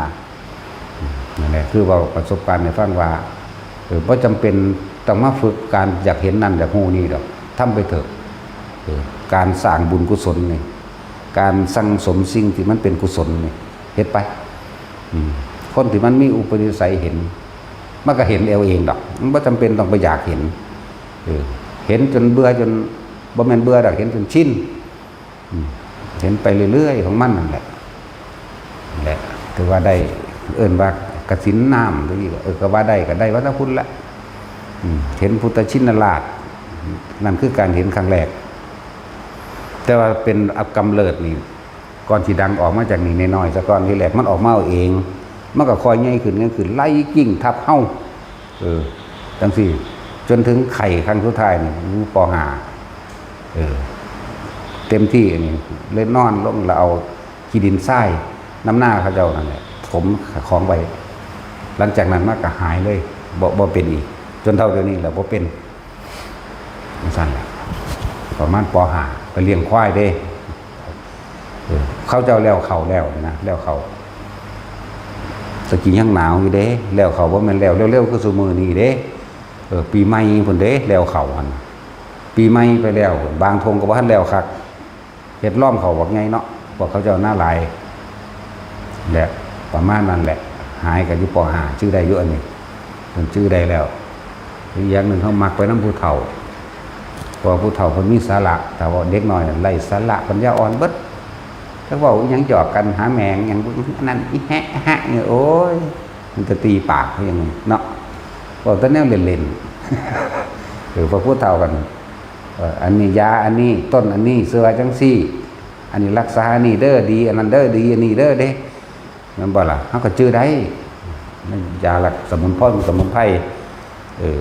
อืม นั่นแหละ คือเว้าประสบการณ์ให้ฟังว่า เออ บ่จำเป็นต้องมาฝึกการอยากเห็นนั่นอยากฮู้นี่ดอก ทำไปเถอะ เออ การสร้างบุญกุศลนี่ การสั่งสมสิ่งที่มันเป็นกุศลนี่ เฮ็ดไป อืม คนที่มันมีอุปนิสัยเห็น มันก็เห็นเอาเองดอก มันบ่จำเป็นต้องไปอยากเห็น เออ เห็นจนเบื่อจน บ่แม่นเบื่อดอก เห็นจนชิน อืม เห็นไปเรื่อยๆ ของมันนั่นแหละ นั่นแหละ ถือว่าได้ เอิ้นว่ากสิณน้ำ เออ ก็ว่าได้ ก็ได้ว่าแต่พุ้นละ อืม เห็นพุทธชินราช นั่นคือการเห็นครั้งแรก แต่ว่าเป็นกำเริบนี่ ก่อนสิดังออกมาจากนี่น้อยๆ ซะก่อน ทีแรกมันออกมาเอาเอง มันก็ค่อยใหญ่ขึ้น ใหญ่ขึ้น ไล่กิ่งทับเฮา เออ จั่งซี้ จนถึงไข้ครั้งสุดท้ายนี่ อยู่ ป.ห้า เออ เต็มที่อันนี้ เลยนอนลงแล้วเอาขี้ดินทรายนำนาเขาเจ้านั่นแหละ ถมของไว้ หลังจากนั้นมาก็หายเลย บ่ บ่เป็นอีก จนเท่าเดี๋ยวนี้แหละ บ่เป็น จั่งซั้นล่ะ ประมาณ ป.ห้า ไปเลี้ยงควายเด้ เออ เขาเจ้าแล้วเข้าแล้วนะ แล้วเข้า ตะกี้ยังหนาวอยู่เด้ แล้วเข้าบ่แม่นแล้วเร็วๆ คือซุมื้อนี้เด้ เออ ปีใหม่พุ้นเด้ แล้วเข้าหั่น ปีใหม่ไปแล้ว บางท่งก็บ่ทันแล้วคัก เฮ็ดล้อมเข้าบักใหญ่เนาะ พวกเขาเจ้านาหลาย และประมาณนั้นแหละ หายก็อยู่ ป.ห้า จื่อได้อยู่อันนี้ เพิ่นจื่อได้แล้ว อีกอย่างหนึ่งเฮามักไปนำผู้เฒ่า เพราะว่าผู้เฒ่าเพิ่นมีสาระ ถ้าว่าเด็กน้อยนั่นไร้สาระ ปัญญาอ่อนเบิด จักเว้าอิหยังหยอกกัน หาแม่งหยัง อันนั้น อีแฮะแฮะเนี่ย โอ้ย มันจะตีปากเขายังไงเนาะ เว้าแต่แนวเล่นๆ เออ พอผู้เฒ่ากัน เอ่อ อันนี้ยา อันนี้ต้น อันนี้เชื่อว่าจั่งซี่ อันนี้รักษา อันนี้เด้อ ดี อันนั้นเด้อ ดี อันนี้เด้อเด้ แม่นบ่ล่ะ เฮาก็จื่อได้ มันยาหลักสมุนพร สมุนไพร เออ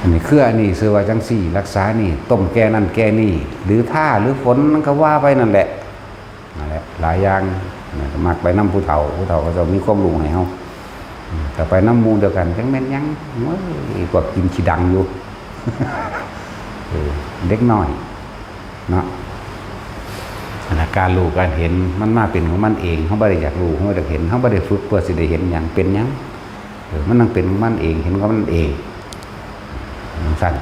อันนี้เครือ อันนี้เชื่อว่าจั่งซี่ รักษานี่ ต้มแก้นั่นแก้นี่ หรือทา หรือฝน มันก็ว่าไปนั่นแหละ นั่นแหละ หลายอย่างนะ มักไปนำผู้เฒ่า ผู้เฒ่าเขาเจ้ามีความรู้ให้เฮา อืม แต่ไปนำหมู่เดียวกัน จั่งแม่นหยัง โอ้ย พวกกินขี้ดังอยู่ เออ เด็กน้อย เนาะ อันนั้นการรู้การเห็น มันมาเป็นของมันเอง เฮาบ่ได้อยากรู้ เฮาบ่ได้เห็น เฮาบ่ได้ฝึกเพื่อสิได้เห็นหยัง เป็นหยัง เออ มันต้องเป็นของมันเอง เห็นของมันเอง จั่งซั้น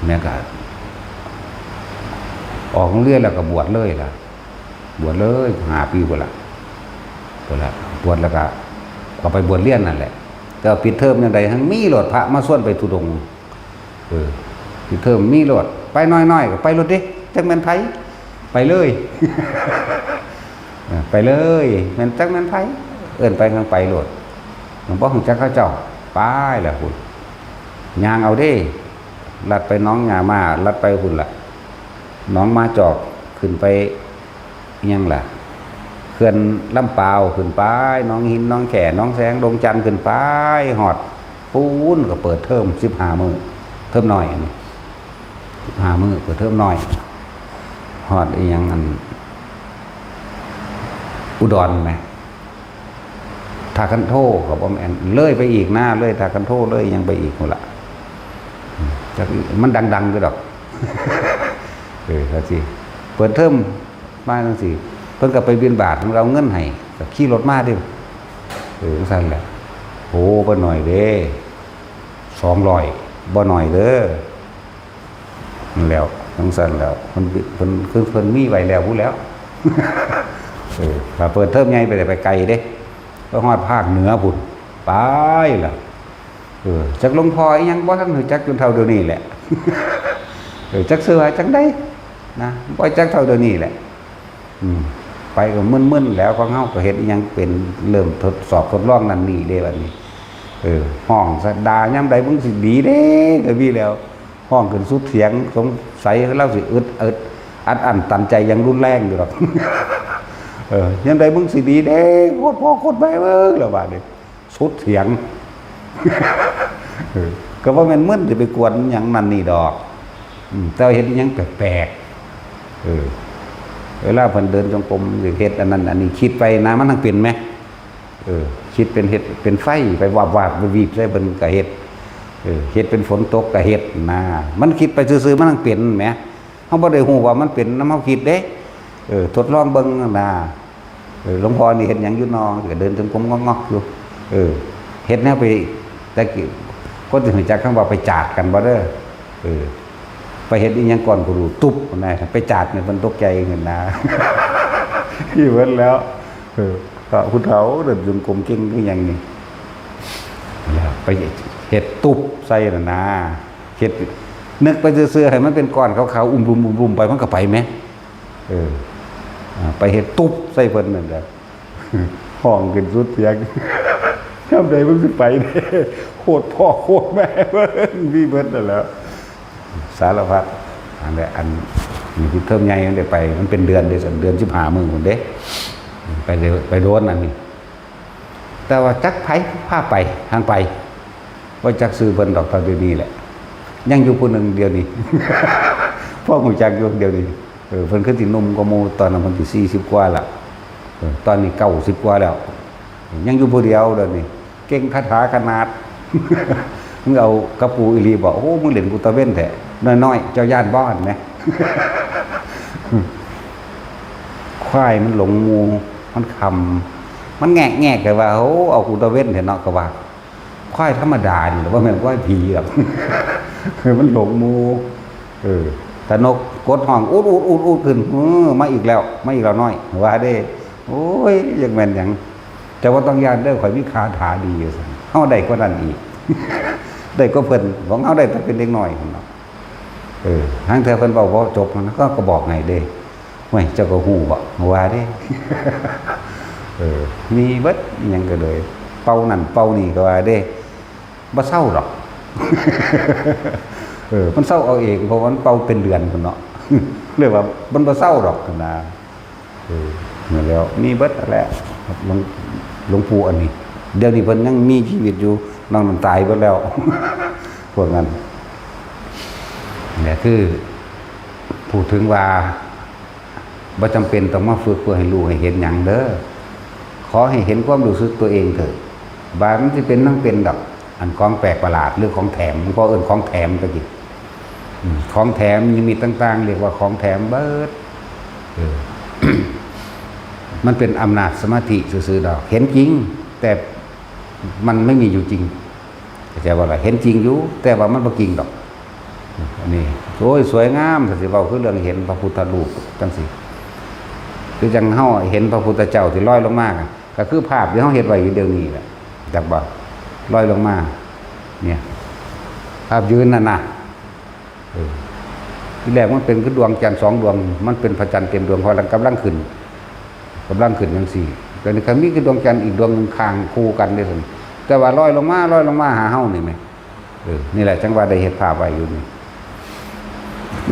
แม่ก็ ออกโรงเรียนแล้วก็บวชเลยล่ะ บวชเลย ห้าปีพุ้นล่ะ พุ้นล่ะ บวชแล้วก็ ก็ไปบวชเรียนนั่นแหละ แต่ว่าปิดเทอมยามใด หั้นมีโลด พระมาชวนไปธุดงค์ เออ ปิดเทอมมีโลด ไปน้อยๆ ก็ไปโลดเด้ จักแม่นไผ ไปเลย เออ ไปเลย แม่น จักแม่นไผ เอิ้นไปก็ไปโลด หลวงพ่อฮู้จักเขาเจ้า ไปล่ะพุ้น ย่างเอาเด้ ลัดไปหนองหญ้าม้า ลัดไปพุ้นล่ะ หนองหมาจอก ขึ้นไป หยังล่ะ เขื่อนลำปาวขึ้นไป หนองหิน หนองแค่ หนองแสง ดงจันทน์ขึ้นไป ฮอดปูนก็เปิดเทอมสิบห้ามื้อ เทอมน้อยอันนี้ สิบห้ามื้อ เปิดเทอมน้อย ฮอดอีหยังอัน อุดรแหม ท่าคันโทก็บ่แม่น เลยไปอีกนะ เลยท่าคันโท เลยยังไปอีกพู้นล่ะ อืม จักมันดังๆอยู่ดอก เออ จังซี้ เปิดเทอมมาจังซี้ เพิ่นก็ไปบิณฑบาต เพิ่นก็เอาเงินให้ ก็ขี่รถมาเด้อ เออ จังซั่นแหละ โอ้ บ่น้อยเด้ สองร้อย บ่น้อยเด้อ นั่นแหล้ว จังซั่นแหล้ว เพิ่น เพิ่น คือเพิ่นมีไว้แล้วพู้นแหล้ว เออ ถ้าเปิดเทอมใหญ่ไป ไปไกลเด้ ไปฮอดภาคเหนือพู้น ไปล่ะ เออ จักหลวงพ่ออีหยังบ่ทันรู้จักจนเท่าเดี๋ยวนี้แหละ เออ จักชื่อว่าจั่งใดนะ บ่จักเท่าเดี๋ยวนี้แหละ อืม ไปก็มึนๆแล้ว ของเฮาก็เฮ็ดอีหยังเป็น เริ่มทดสอบทดลองนั่นนี่เด้บัดนี้ เออ ฮ้องซะ ด่ายามใดมึงสิดีเด้ ก็มีแล้ว ฮ้องขึ้นสุดเสียง สงสัยลาวสิอึด อึดอัดอั้นตันใจอย่างรุนแรงอยู่ดอก เออ ยามใดมึงสิดีเด้ โคตรพ่อโคตรแม่มึง แล้วบาดนี้ สุดเถียง เออ ก็บ่แม่นมึนสิไปกวนหยังนั่นนี่ดอก อืม แต่ว่าเฮ็ดอิหยังแปลกๆ เออ เวลาเพิ่นเดินจงกรม สิเฮ็ดอันนั้นอันนี้ คิดไปนะ มันทั้งเป็นแหม เออ คิดเป็นเฮ็ดเป็นไฟ ไปวาบๆ ไปวีบใส่เพิ่นก็เฮ็ด เออ เฮ็ดเป็นฝนตกก็เฮ็ดนะ มันคิดไปซื่อๆ มันทั้งเป็นแหม เฮาบ่ได้ฮู้ว่ามันเป็นนำเฮาคิดเด้ เออ ทดลองเบิ่งนะ เออ หลวงพ่อนี่เฮ็ดหยังอยู่น้อ ก็เดินจงกรมงอกๆอยู่ เออ เฮ็ดแนวไป แต่กี้ คนสิรู้จักคำว่าไปจาดกันบ่เด้อ เออ ไปเฮ็ดอีหยังก่อนก็รู้ ตุ๊บนะ ไปจาดนี่เพิ่นตกใจขึ้นนะ อยู่เบิดแล้ว เออ พระผู้เฒ่าเดินจงกรมเก่งคือหยังนี่ แล้วไปเฮ็ดตุ๊บใส่น่ะนะ เฮ็ด นึกไปซื่อๆ ให้มันเป็นก้อนขาวๆ อุ้มๆๆๆ ไป มันก็ไปแหม เออ อ่า ไปเฮ็ดตุ๊บใส่เพิ่นนั่นแหละ ฮ้องขึ้นสุดเสียง ยามใดมึงสิไปเด้ โคตรพ่อโคตรแม่เพิ่น มีเบิดนั่นแหละ สารพัด อันนี้ อันนี้ที่เทอมใหญ่มันได้ไป มันเป็นเดือนเด้ เดือนสิบห้ามื้อพุ้นเด้ ไปเด้อ ไปโดนอันนี้ แต่ว่าจักไผพาไป ทางไป บ่จักชื่อเพิ่นดอก เท่าเดี๋ยวนี้แหละ ยังอยู่ผู้หนึ่งเดี๋ยวนี้ พอรู้จักอยู่เดี๋ยวนี้ เออ เพิ่นคือสิหนุ่มกว่าหมู่ ตอนนั้นเพิ่นสิสี่สิบกว่าละ เออ ตอนนี้เก้าสิบกว่าแล้ว ยังอยู่ผู้เดียวเดี๋ยวนี้ เก่งคาถาขนาด มึงเอากับกูอีหลีบ่ โอ้ มึงเล่นกูตะเวนแท้ น้อยๆ เจ้าย้านบ่ หั้นแหม ควายมันหลงหมู่ มันคำ มันแงะๆ ก็ว่า โอ้ เอากูตะเวนแท้เนาะ ก็ว่า ควายธรรมดานี่แหละ บ่แม่นควายผีดอก มันหลงหมู่ เออ ตะนกกดฮ้อง อูดๆๆๆ ขึ้น เออ มาอีกแล้ว มาอีกแล้วน้อย ว่าเด้ โอ้ย จักแม่นหยัง เจ้าบ่ต้องย้านเด้อ ข้อยมีคาถาดีอยู่ซั่น เฮาได้กว่านั้นอีก ได้กว่าเพิ่น ของเฮาได้แต่เป็นเด็กน้อยหั่นเนาะ เออ ลางเทื่อเพิ่นเว้าบ่จบ มันก็ ก็บอกให้เด้ "ห้วย เจ้าก็ฮู้บ่ ว่าเด้" เออ มีเบิดอิหยังก็เลย เป่านั่นเป่านี่ก็ว่าเด้ บ่เซาดอก เออ มันเซาเอาเอง เพราะว่ามันเป่าเป็นเดือนพุ้นเนาะ เลยว่ามันบ่เซาดอกนะ เออ นั่นแหล้ว มีเบิดนั่นแหละ หลวง หลวงปู่อันนี้ เดี๋ยวนี้เพิ่นยังมีชีวิตอยู่ นอกนั้นตายเบิดแล้ว พวกนั้น เนี่ยคือ พูดถึงว่า บ่จำเป็นต้องมาฝึกเพื่อให้รู้ให้เห็นหยังเด้อ ขอให้เห็นความรู้สึกตัวเองเถอะ บาดมันสิเป็นหยังเป็นดอก อันของแปลกประหลาดหรือของแถม หลวงพ่อเอิ้นของแถมตะกี้ อืม ของแถมนิมิตต่างๆ เรียกว่าของแถมเบิด เออ มันเป็นอำนาจสมาธิซื่อๆดอก เห็นจริง แต่มันไม่มีอยู่จริง เข้าใจบ่ล่ะ เห็นจริงอยู่ แต่ว่ามันบ่จริงดอก อันนี้ โอ้ย สวยงาม ถ้าสิเว้าคือเรื่องเห็นพระพุทธรูปจังซี่ คือจั่งเฮาเห็นพระพุทธเจ้าที่ลอยลงมา ก็คือภาพที่เฮาเฮ็ดไว้อยู่เดี๋ยวนี้แหละ จักบ่ ลอยลงมา เนี่ย ภาพยืนนั่นน่ะ เออ ทีแรกมันเป็นคือดวงจันทร์สองดวง มันเป็นพระจันทร์เต็มดวง พอหลังกำลังขึ้น กำลังขึ้นจังซี่ แต่นี่ก็มีคือดวงจันทร์อีกดวงหนึ่งข้างคู่กันเด้ซั่น แต่ว่าลอยลงมา ลอยลงมาหาเฮานี่แหม เออ นี่แหละจั่งว่าได้เฮ็ดภาพไว้อยู่นี่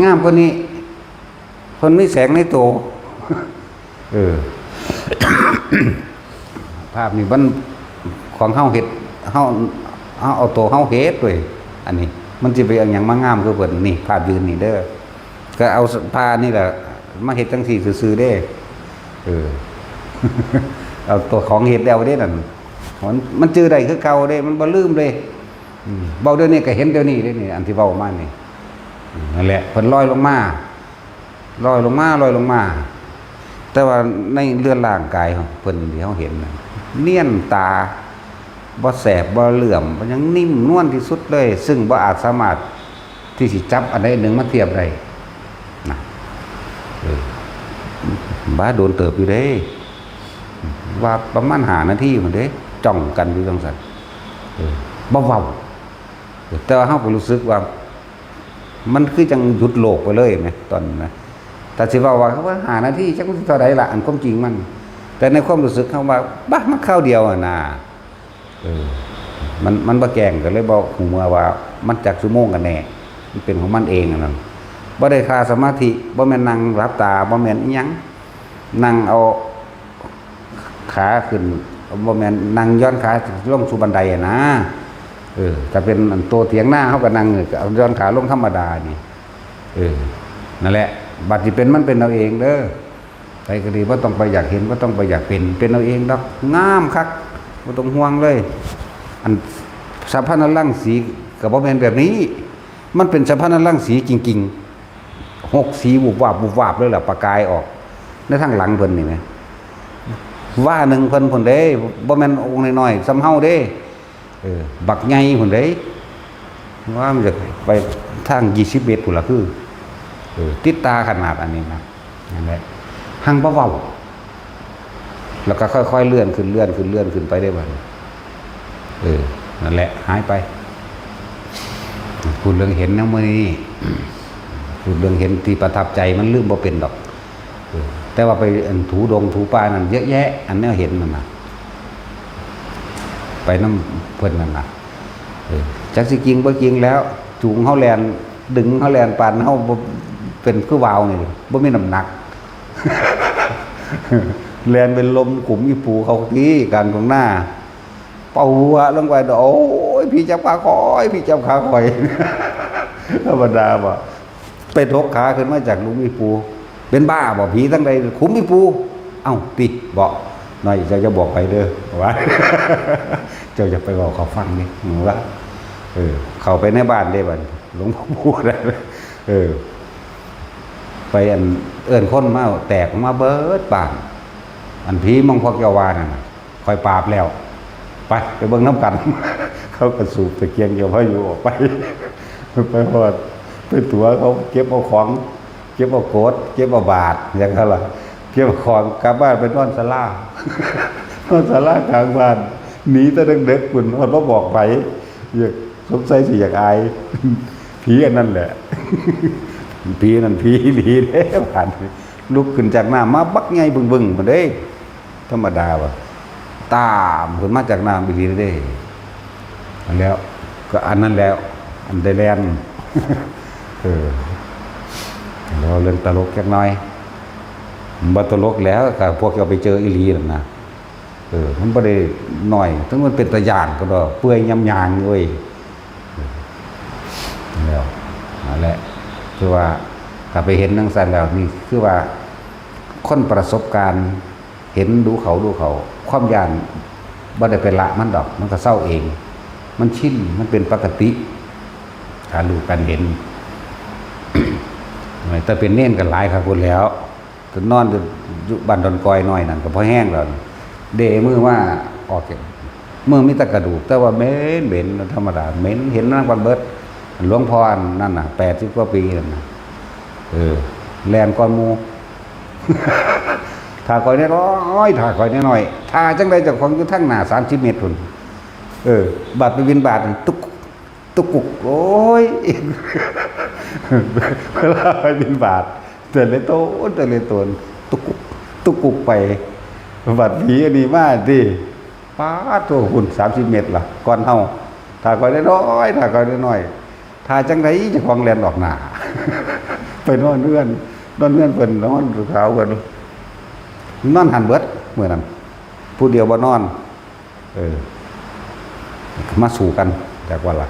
งามกว่านี้ เพิ่นมีแสงในโต เออ ภาพนี่มันของเฮาเฮ็ด เฮา เฮาเอาตัวเฮาเฮ็ดเว้ย อันนี้ มันสิไปเอาหยังมางามคือเพิ่น นี่ ภาพยืนนี่เด้อ ก็เอาผ้านี่แหละ มาเฮ็ดจังซี่ซื่อๆเด้ เออ เอาตัวของเฮ็ดแล้วเด้นั่น มัน มันจื่อได้คือเก่าเด้ มันบ่ลืมเลย อืม เว้าเดี๋ยวนี้ก็เห็นเดี๋ยวนี้เด้นี่ อันที่เว้ามานี่ อืม นั่นแหละ เพิ่นลอยลงมา ลอยลงมา ลอยลงมา แต่ว่าในเรือนร่างกายของเพิ่นที่เฮาเห็นน่ะ เนียนตา บ่แสบ บ่เหลื่อม มันยังนิ่มนวลที่สุดเลย ซึ่งบ่อาจสามารถที่สิจับอันใดอันหนึ่งมาเทียบได้นะ เออ บ้าโดนเติบอยู่เด้ ว่าประมาณห้านาทีพุ้นเด้ จ้องกันอยู่จังซั่น เออ บ่เว้า แต่ว่าเฮาก็รู้สึกว่า มันคือจังหยุดโลกไปเลยแหม ตอนนั้นนะ ถ้าสิเว้าว่า ว่าห้านาที จักมันสิเท่าใดล่ะ อันความจริงมัน แต่ในความรู้สึกเฮาว่า บะ มันคราวเดียวอะนะ เออ มัน มันบ่แกล้ง ก็เลยบ่ฮู้เมื่อว่า มันจักชั่วโมงกันแน่ มันเป็นของมันเองอันนั้น บ่ได้คาสมาธิ บ่แม่นนั่งหลับตา บ่แม่นอิหยัง นั่งเอาขาขึ้น บ่แม่นนั่งหย่อนขาลงสู่บันไดอะนะ เออ ถ้าเป็นอันโตเถียงนา เฮาก็นั่ง เอาหย่อนขาลงธรรมดานี่ เออ นั่นแหละ บัดสิเป็นมันเป็นเอาเองเด้อ ไผก็ดี บ่ต้องไปอยากเห็น บ่ต้องไปอยากเป็น เป็นเอาเองดอก งามคัก บ่ต้องห่วงเลย อันสะพานรังสีก็บ่แม่นแบบนี้ มันเป็นสะพานรังสีจริงๆ หกสี วุบวาบ วุบวาบเลยล่ะ ประกายออก ในทางหลังเพิ่นนี่แหม ว่าหนึ่งเพิ่นพุ้นเด้ บ่แม่นองค์น้อยๆ ส่ำเฮาเด้ เออ บักใหญ่พุ้นเด้ ว่ามันจะไปทางยี่สิบเมตรพุ้นล่ะ คือ เออ ติดตาขนาดอันนี้นะ นั่นแหละ หังบ่เว้า แล้วก็ค่อยๆ เลื่อนขึ้น เลื่อนขึ้น เลื่อนขึ้นไปได้บัดนี้ เออ นั่นแหละ หายไป พูดเรื่องเห็นนะมื้อนี้ พูดเรื่องเห็นที่ประทับใจมันลืมบ่เป็นดอก เออ แต่ว่าไปอันถูดงถูป่านั่นเยอะแยะ อันแนวเห็นนั่นน่ะ ไปนำเพิ่นนั่นน่ะ เออ จักสิจริงบ่จริงแล้ว จูงเฮาแล่น ดึงเฮาแล่น ปานเฮาบ่เป็นคือวาวนี่ บ่มีน้ำหนัก แล่นเป็นลมขุมอีปูเขาที่กลางทุ่งนา เป่าหัวลงไป โอ้ย ผีจับขาข่อย ผีจับขาข่อย ธรรมดาบ่ ไปถกขาขึ้นมาจากหลุมอีปู เป็นบ้าบ่ ผีทั้งใด ขุมอีปู เอ้า ติ บอก น้อย เจ้าจะบอกไปเด้อ ว่า เจ้าจะไปบอกเขาฟังนี่ ว่า เออ เข้าไปในบ้านได้บัด หลวงปู่ได้ เออ ไปอันเอิ้นคนมา แตกออกมาเบิดบ้าน อันผีมองพวกเจ้าว่านั่นน่ะ ข่อยปราบแล้ว ไป ไปเบิ่งนำกัน เขาก็สูบตะเกียงเจ้าพายุออกไป ไปฮอด ไปตั๋วเขาเก็บเอาของ เก็บเอาโกศ เก็บเอาบาตร อย่างนั้นล่ะ เก็บเอาของกลับบ้านไปนอนศาลา นอนศาลากลางบ้าน หนีแต่เด็กๆ พุ้น ฮอดบ่บอกไผ อยาก สงสัยสิอยากอาย ผีอันนั้นแหละ ผีนั่นผีอีหลีเด้ บาดนี้ ลุกขึ้นจากน้ำมาบักใหญ่บึ้งๆ พุ้นเด้ ธรรมดาบ่ ตามขึ้นมาจากน้ำอีหลีเด้ แล้วก็อันนั้นแล้ว อันได้แล่น เออ แล้วเรื่องตลกจักหน่อย บ่ตลกแล้ว ถ้าพวกเจ้าไปเจออีหลีนั่นนะ เออ มันบ่ได้น้อย ถึงมันเป็นตาย้านก็ดอก เปื่อยยำยางเว้ย แล้ว นั่นแหละ คือว่า ถ้าไปเห็นจั่งซั้นแล้ว นี่คือว่า คนประสบการณ์ เห็นดูเขาดูเขา ความย้านบ่ได้ไปละมันดอก มันก็เซาเอง มันชิน มันเป็นปกติ การรู้การเห็น แต่เป็นเณรก็หลายคักพุ้นแหล้ว ก็นอนอยู่ อยู่บ้านดอนกอยน้อยนั่นก็พอแฮงแล้ว เด้มือมาออกจาก มือมีแต่กระดูก แต่ว่าเหม็น เหม็นธรรมดา เหม็น เห็นนำกันเบิด หลวงพ่ออันนั่นน่ะ แปดสิบกว่าปีนั่นน่ะ เออ แล่นก่อนหมู่ ถ่าข่อยน้อยๆ ถ่าข่อยน้อยๆ ถ่าจั่งใดเจ้าของอยู่ทางหน้าสามสิบเมตรพุ้น เออ บาดไปบิณฑบาต ตุ๊ก ตุ๊กกุก โอ้ย เวลาไปบิณฑบาต แต่ละโตน แต่ละโตน ตุ๊กกุก ตุ๊กกุกไป บัดผีอันนี้มาติ ป๊าดโธ่ พุ้น สามสิบเมตรล่ะ ก่อนเฮา ถ่าข่อยน้อยๆ ถ่าข่อยน้อยๆ ถ่าจั่งใดเจ้าของแล่นออกหน้า ไปนอนเฮือน นอนเฮือนเพิ่น นอนขาวเพิ่น นอนหั้นเบิดมื้อนั้น ผู้เดียวบ่นอน เออ มาสู้กัน จักว่าล่ะ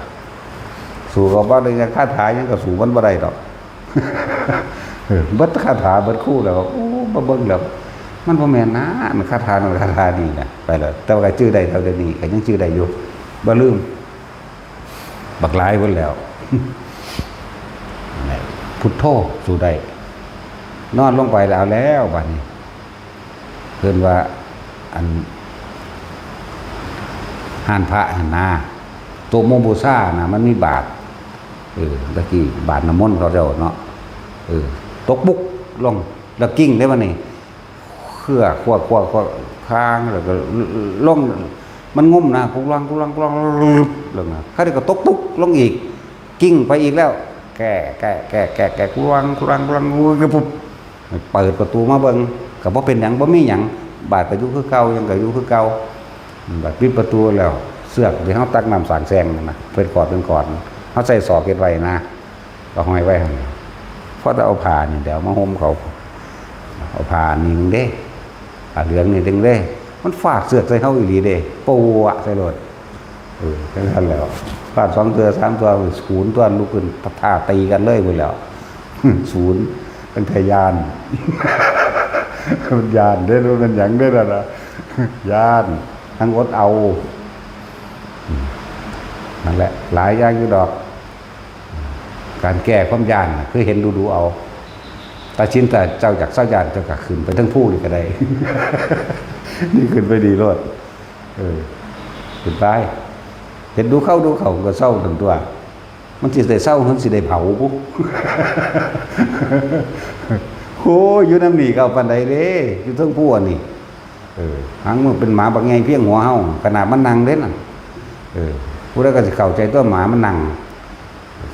สู้ก็บ่ได้ คาถาหยังก็สู้มันบ่ได้ดอก เออ เบิดคาถาเบิดครูแล้ว โอ้ บ่เบิ่งแล้ว มันบ่แม่นนะ มันคาถานั่นคาถานี่นะ ไปแล้ว แต่ว่าก็จื่อได้เท่าเดี๋ยวนี้ ก็ยังจื่อได้อยู่ บ่ลืม บักหลายพุ้นแล้ว พุทโธ สู้ได้ นอนลงไปแล้ว เอาแล้วบัดนี้ เพิ่นว่า อัน ฮ้านพระหั่นนา โต๊ะหมู่บูชานะ มันมีบาตร เออ ตะกี้บาตรน้ำมนต์เขาเจ้าเนาะ เออ ตกปุ๊กลง แล้วกิ้งเด้บัดนี้ เครือ ควัก ควัก ควัก ค้าง แล้วก็ลง มันงมนะ กุลัง กุลัง กุลัง ลงนะ เขาเดี๋ยวก็ตกปุ๊กลงอีก กิ้งไปอีกแล้ว แก้ แก้ แก้ แก้ แก้ กุลัง กุลัง กุลัง กุลัง ปุ๊บ เปิดประตูมาเบิ่ง ก็บ่เป็นหยัง บ่มีหยัง บาตรก็อยู่คือเก่า หยังก็อยู่คือเก่า บัดปิดประตูแล้ว เสือกที่เฮาตักน้ำสางแซงนั่นนะ เป็นขอดเป็นขอด เฮาใส่ซอกเฮ็ดไว้นะ ก็ห้อยไว้หั่น พอแต่เอาผ้านี่แหล้วมาห่มเขา เอาผ้านี่เด้ ผ้าเหลืองนี่เด้ มันฟาดเสือกใส่เฮาอีหลีเด้ ปวะใส่โลด เออ จั่งซั้นแหล้ว ฟาดสองเทื่อสามเทื่อ ศูนย์ตัว ลุกขึ้นท้าตีกันเลยพุ้นแหล้ว ศูนย์ ตั้งแต่ย้าน มันย้านเด้ มันหยังเด้นั่นน่ะ ย้าน ทั้งอดเอา อืม นั่นแหละ หลายอย่างอยู่ดอก การแก้ความย้านน่ะ คือเห็นดูๆเอา ตัดสินใจเจ้าอยากเซาย้าน เจ้าก็ขึ้นไปเทิงภูนี่ก็ได้ นี่ขึ้นไปดีโลด เออ ขึ้นไป เฮ็ดดูเข้าดูเข้าก็เซาตันตั๊ว มันสิได้เซา มันสิได้เผาพุ้น โอ้ย อยู่นำนี่ก็เอาปานใดเด้ อยู่เทิงภูอันนี้ เออ หางมันเป็นหมาบักใหญ่เพียงหัวเฮา ขนาดมันนั่งเด้นั่น เออ ผู้ใดก็สิเข้าใจตั๊ว หมามันนั่ง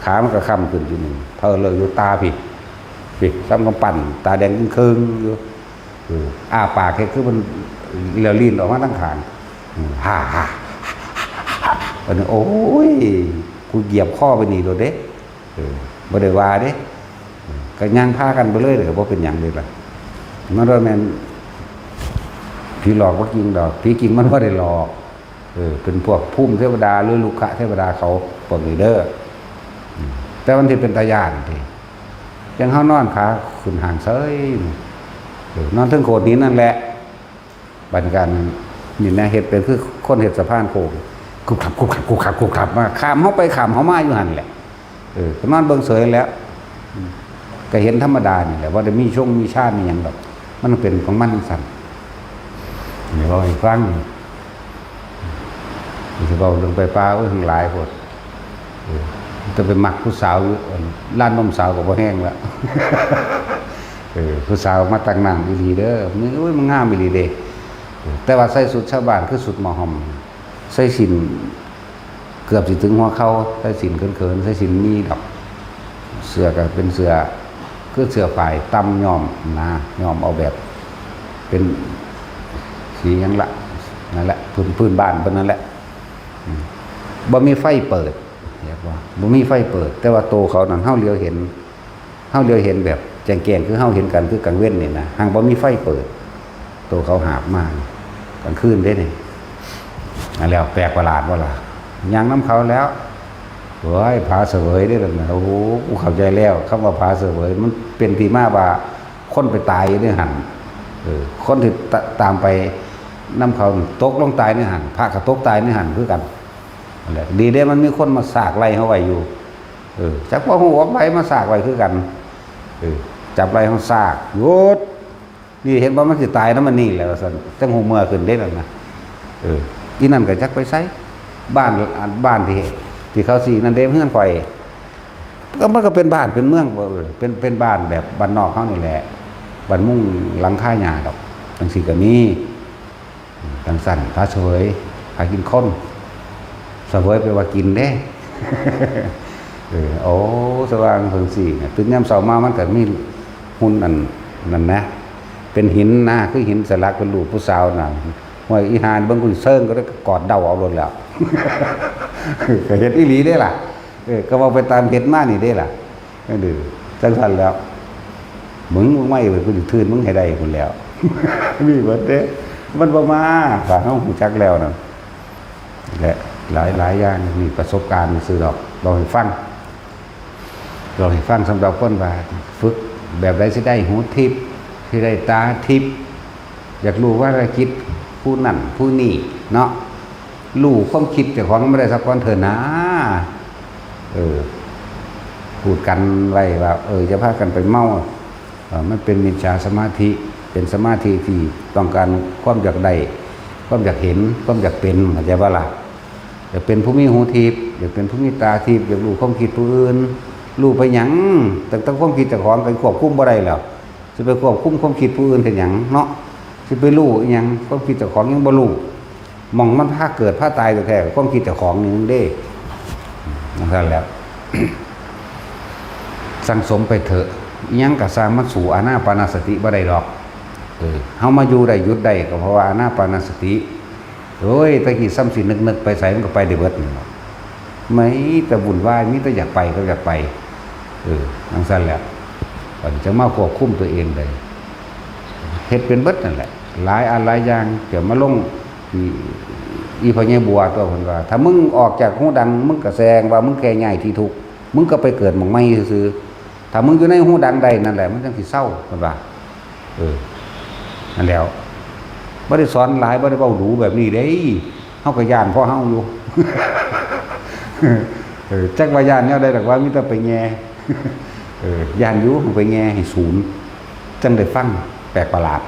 ขามันก็ค้ำขึ้นอยู่นี่ เผลอเลยอยู่ตาพี้ พี้ ส่ำกำปั้น ตาแดงเคืองๆอยู่ เออ อ้าปากเฮ็ดคือมัน แล้วลิ้นออกมาทางข้าง อืม ฮ่าฮ่า บัดนี้ โอ้ย กูเหยียบคอไปนี่โลดเด้ เออ บ่ได้ว่าเด้ เออ ก็ย่างพากันไปเลย ก็บ่เป็นหยังเด้ล่ะ มันบ่แม่นผีหลอกบ่จริงดอก ผีจริงมันบ่ได้หลอก เออ เป็นพวกภูมิเทวดาหรือรุกขเทวดาเขา พวกนี้เด้อ อืม แต่มันสิเป็นตาย้านติ จั่งเฮานอนขาขึ้นห้างเซย เออ นอนเทิงโขดหินนั่นแหละ บัดนี้ก็นี่นะ เฮ็ดเป็นคือคนเฮ็ดสะพานโค้ง กุบขับ กุบขับ กุบขับ กุบขับ มา ข้ามเฮาไปข้ามเฮามาอยู่หั่นแหละ เออ ก็นอนเบิ่งเสยแหล้ว อืม ก็เห็นธรรมดานี่แหละ บ่ได้มีชงมีชาญมีหยังดอก มันเป็นของมันซั่น นี่เว้าให้ฟัง สิเว้าเรื่องไปป่า โอ้ย ทั้งหลายโพด เออ แต่ไปมักผู้สาวอยู่ อัน ร้านนมสาวก็บ่แฮงแล้ว เออ ผู้สาวมาตักน้ำอีหลีเด้อ มัน โอ้ย มันงามอีหลีเด้ เออ แต่ว่าใส่ชุดชาวบ้านคือชุดหมอห้อม ใส่สิ้นเกือบสิถึงหัวเข่า ใส่สิ้นเขินๆ ใส่สิ้นมีดอก เสื้อก็เป็นเสื้อ คือเสื้อฝ้ายต่ำย้อมนะ ย้อมเอาแบบ เป็นสีหยังละ นั่นแหละ พื้น พื้นบ้านเพิ่นนั่นแหละ อืม บ่มีไฟเปิด เรียกว่า บ่มีไฟเปิด แต่ว่าโตเขานั่น เฮาเหลียวเห็น เฮาเหลียวเห็นแบบแจ้งๆ คือเฮาเห็นกัน คือกลางเว็นนี่นะ หากบ่มีไฟเปิด โตเขาหาบมา กลางคืนเด้นี่ อันแล้วแปลกประหลาดบ่ล่ะ ย่างนำเขาแล้ว โอ้ย ผาเสวยเด้นั่นน่ะ โอ้โห กูเข้าใจแล้ว คำว่าผาเสวย มันเป็นที่มาว่า คนไปตายอยู่ในหั่น เออ คนที่ตะ ตามไปนำเขานี่ ตกลงตายในหั่น พระก็ตกตายในหั่นคือกัน นั่นแหละ ดีเด้ มันมีคนมาซากไล่เฮาไว้อยู่ เออ จักว่าฮู้ว่าไผมาซากไว้คือกัน เออ จับไล่เฮาซาก หยุด นี่เห็นว่ามันสิตายนำมันนี่แหละว่าซั่น จั่งฮู้เมื่อขึ้นเด้นั่นนะ เออ อีนั่นก็จักไปไส บ้าน บ้านที่ ที่เขาสินั่นเด้ เฮือนข่อย ก็มันก็เป็นบ้านเป็นเมือง เออ เป็น เป็นบ้านแบบบ้านนอกเฮานี่แหละ บ้านมุงหลังคาหญ้าดอก จั่งซี้ก็มี จั่งซั่น ผาเสวย ผากินคน เสวยแปลว่ากินเด้ เออ โอ้ สว่างจั่งซี้นะ ตื่นยามเช้ามามันก็มีหุ่นอันนั้นนะ เป็นหินนะ คือหินสลักเป็นรูปผู้สาวนะ ห้วย อีห่านี่เบิ่งกูสิเซิงก็ได้กอดเด้าเอาโลดแล้ว ก็เฮ็ดอีหลีเด้ล่ะ เออ ก็เว้าไปตามเฮ็ดมานี่เด้ล่ะ เออ จั่งซั่นแล้ว มึง มึงมาอีก กูสิทื่นมึงให้ได้พุ้นแล้ว มีเบิดเด้ มันบ่มา ถ้าเฮารู้จักแล้วนั่น และหลายๆอย่าง มีประสบการณ์ซื่อดอก เว้าให้ฟัง เว้าให้ฟังสำหรับคนว่า ฝึกแบบใดสิได้หูทิพย์ สิได้ตาทิพย์ อยากรู้ว่ากิจผู้นั่นผู้นี่เนาะ รู้ความคิดเจ้าของบ่ได้สักคนเถอะนะ เออ พูดกันไว้ว่า เออ อย่าพากันไปเมา เอ่อ มันเป็นมิจฉาสมาธิ เป็นสมาธิที่ต้องการความอยากได้ ความอยากเห็น ความอยากเป็น เข้าใจบ่ล่ะ? อยากเป็นผู้มีหูทิพย์ อยากเป็นผู้มีตาทิพย์ อยากรู้ความคิดผู้อื่น รู้ไปหยัง ตั้งแต่ความคิดเจ้าของก็ควบคุมบ่ได้แล้ว สิไปควบคุมความคิดผู้อื่นเฮ็ดหยังเนาะ สิไปรู้อิหยัง ความคิดเจ้าของยังบ่รู้ หม่องมันพาเกิดพาตายแท้ๆ ความคิดเจ้าของนี่นึงเด้ นั่นแหละ สั่งสมไปเถอะ อิหยังก็ซ่างมันสู้อานาปานสติบ่ได้ดอก เออ เฮามาอยู่ได้หยุดได้ก็เพราะว่าอานาปานสติ โอ้ย ตะกี้ซ้ำสินึกๆ ไปไสมันก็ไปได้เบิดนี่ล่ะ มีแต่วุ่นวาย มีแต่อยากไปก็อยากไป เออ จั่งซั้นแหละ บัดนี้จะมาควบคุมตัวเองได้ เฮ็ดเป็นเบิดนั่นแหละ หลายอันหลายอย่าง จะมาลงที่อีพ่อใหญ่บัวตัวเพิ่นว่า ถ้ามึงออกจากฮูดัง มึงก็แสดงว่ามึงแค่ย้ายที่ทุกข์ มึงก็ไปเกิดหม่องใหม่ซื่อๆ ถ้ามึงอยู่ในฮูดังได้นั่นแหละ มันจั่งสิเซา เพิ่นว่า เออ นั่นแหล้ว บ่ได้สอนหลาย บ่ได้เว้าดูแบบนี้เด้ เฮาก็ย้านพอเฮาอยู่ เออ จักว่าย้านแนวใดดอกว่ามีแต่ไปแย่ เออ ย้านอยู่ ไปแย่ให้ศูนย์ จั่งได้ฟัง แปลกประหลาด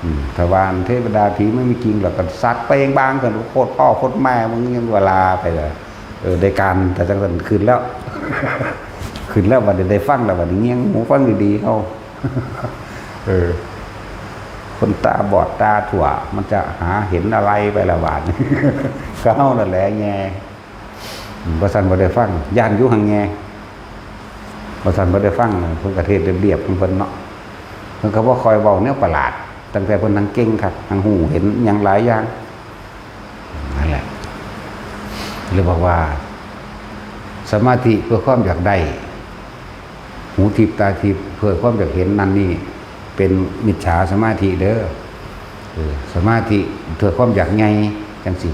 อืม ถ้าว่าเทวดาผีไม่มีจริง แล้วก็สักเปงบางกัน โคตรพ่อโคตรแม่ มึงยังเวลาไปเลย เออ ได้การ แต่จั่งซั้นขึ้นแล้ว ขึ้นแล้ว บัดนี้ได้ฟังแล้ว บัดนี้เงี่ยงหูฟังดีๆ เฮา เออ คนตาบอดตาถั่ว มันจะหาเห็นอะไรไปละบาด ก็เฮานั่นแหละแย่ อืม บ่ซั้นบ่ได้ฟัง ย้านอยู่หั่นแย่ บ่ซั้นบ่ได้ฟัง เพิ่นก็เทศน์เรียบๆ ของเพิ่นเนาะ เพิ่นก็บ่ค่อยเว้าแนวประหลาด ตั้งแต่เพิ่นนั่งเก่งคัก นั่งฮู้เห็นหยังหลายอย่าง นั่นแหละ เลยบอกว่า สมาธิเพื่อความอยากได้ หูทิพย์ตาทิพย์เพื่อความอยากเห็นนั่นนี่ เป็นมิจฉาสมาธิเด้อ เออ สมาธิเพื่อความอยากใหญ่จั่งซี้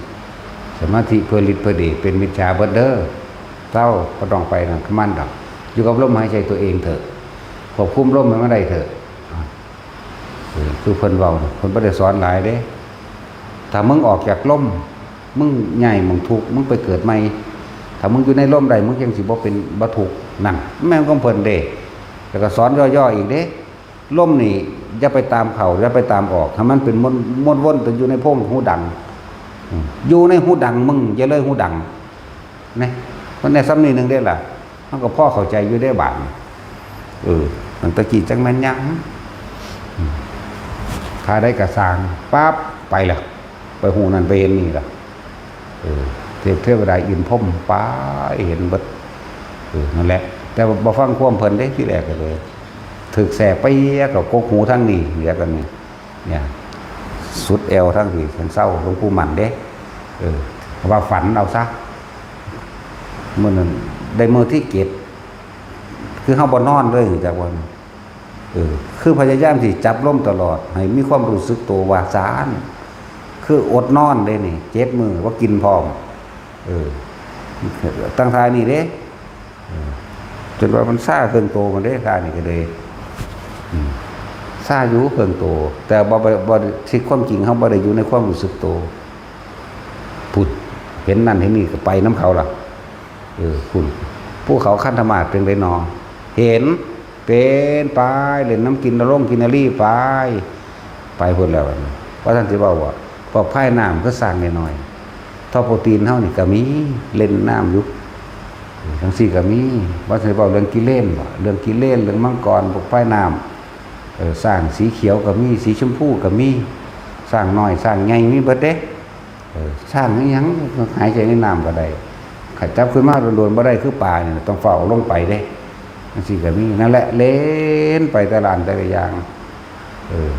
สมาธิเพื่อฤทธิ์เพื่อเดชเป็นมิจฉาเบิดเด้อ เซา บ่ต้องไปนั่นคือมันดอก อยู่กับลมหายใจตัวเองเถอะ ควบคุมลมให้มันได้เถอะ เออ คือเพิ่นเว้าน่ะ เพิ่นบ่ได้สอนหลายเด้ ถ้ามึงออกจากลม มึงย้ายหม่องทุกข์ มึงไปเกิดใหม่ ถ้ามึงอยู่ในลมได้ มึงจั่งสิบ่เป็น บ่ทุกข์ นั่น แม่นของเพิ่นเด้ แล้วก็สอนย่อๆ อีกเด้ ลมนี่อย่าไปตามเข้า อย่าไปตามออก ให้มันเป็นมน มนวนแต่อยู่ในโพรงหูดัง อืม อยู่ในหูดังมึง อย่าเลยหูดัง นะ มันได้ส่ำนี้หนึ่งเด้ล่ะ มันก็พอเข้าใจอยู่เด้บาดนี้ เออ ตั้งแต่กี้จักแม่นหยัง อืม ถ้าได้กระสางปั๊บ ไปละ ไปฮู้นั่นไปเห็นนี่ละ เออ เทพเทวดาอินทร์พรหมไปเห็นเบิด เออ นั่นแหละ แต่ว่าบ่ฟังความเพิ่นเด้ ทีแรกก็เลย ถืกแสกไปเยียกับกกหูทางนี้ เยียกันนี่ เนี่ย สุดแอวทางที่เพิ่นเซา หลวงปู่มั่นเด้ เออ ว่าฝันเอาซะ มื้อนั้นได้มื้อที่เจ็ด คือเฮาบ่นอนเลย จักว่า เออ คือพยายามสิจับลมตลอด ให้มีความรู้สึกตัวว่าซาน คืออดนอนเด้นี่ เจ็ดมื้อบ่กินพร้อม เออ ตั้งท่านี่เด้ เออ จนว่ามันซาเครื่องโตมันเด้ ท่านี่ก็เลย อืม ซาอยู่เครื่องโต แต่บ่ บ่ บ่ ที่ความจริงเฮาบ่ได้อยู่ในความรู้สึกโต พุ้น เห็นนั่นเห็นนี่ก็ไปนำเขาล่ะ เออ พุ้น ภูเขาคันธมาศเป็นไดนอ เห็น เป็นไป เล่นน้ำกินนรงกินนารีไป ไปพุ้นแล้ว ว่าท่านสิเว้าว่า พวกพายน้ำก็สร้างน้อยๆ ท่อโปรตีนเฮานี่ก็มี เล่นน้ำอยู่ จั่งซี้ก็มี ว่าสิเว้าเรื่องกิเลนบ่ เรื่องกิเลน เรื่องมังกร พวกพายน้ำ เออ สร้างสีเขียวก็มี สีชมพูก็มี สร้างน้อย สร้างใหญ่ มีเบิดเด้ เออ สร้างอิหยัง หายใจในน้ำก็ได้ ขัดจับขึ้นมาโดนๆบ่ได้ คือปลานี่ ต้องเฝ้าเอาลงไปเด้ จั่งซี้ก็มี นั่นแหละ เล่นไปแต่ละอันแต่ละอย่าง เออ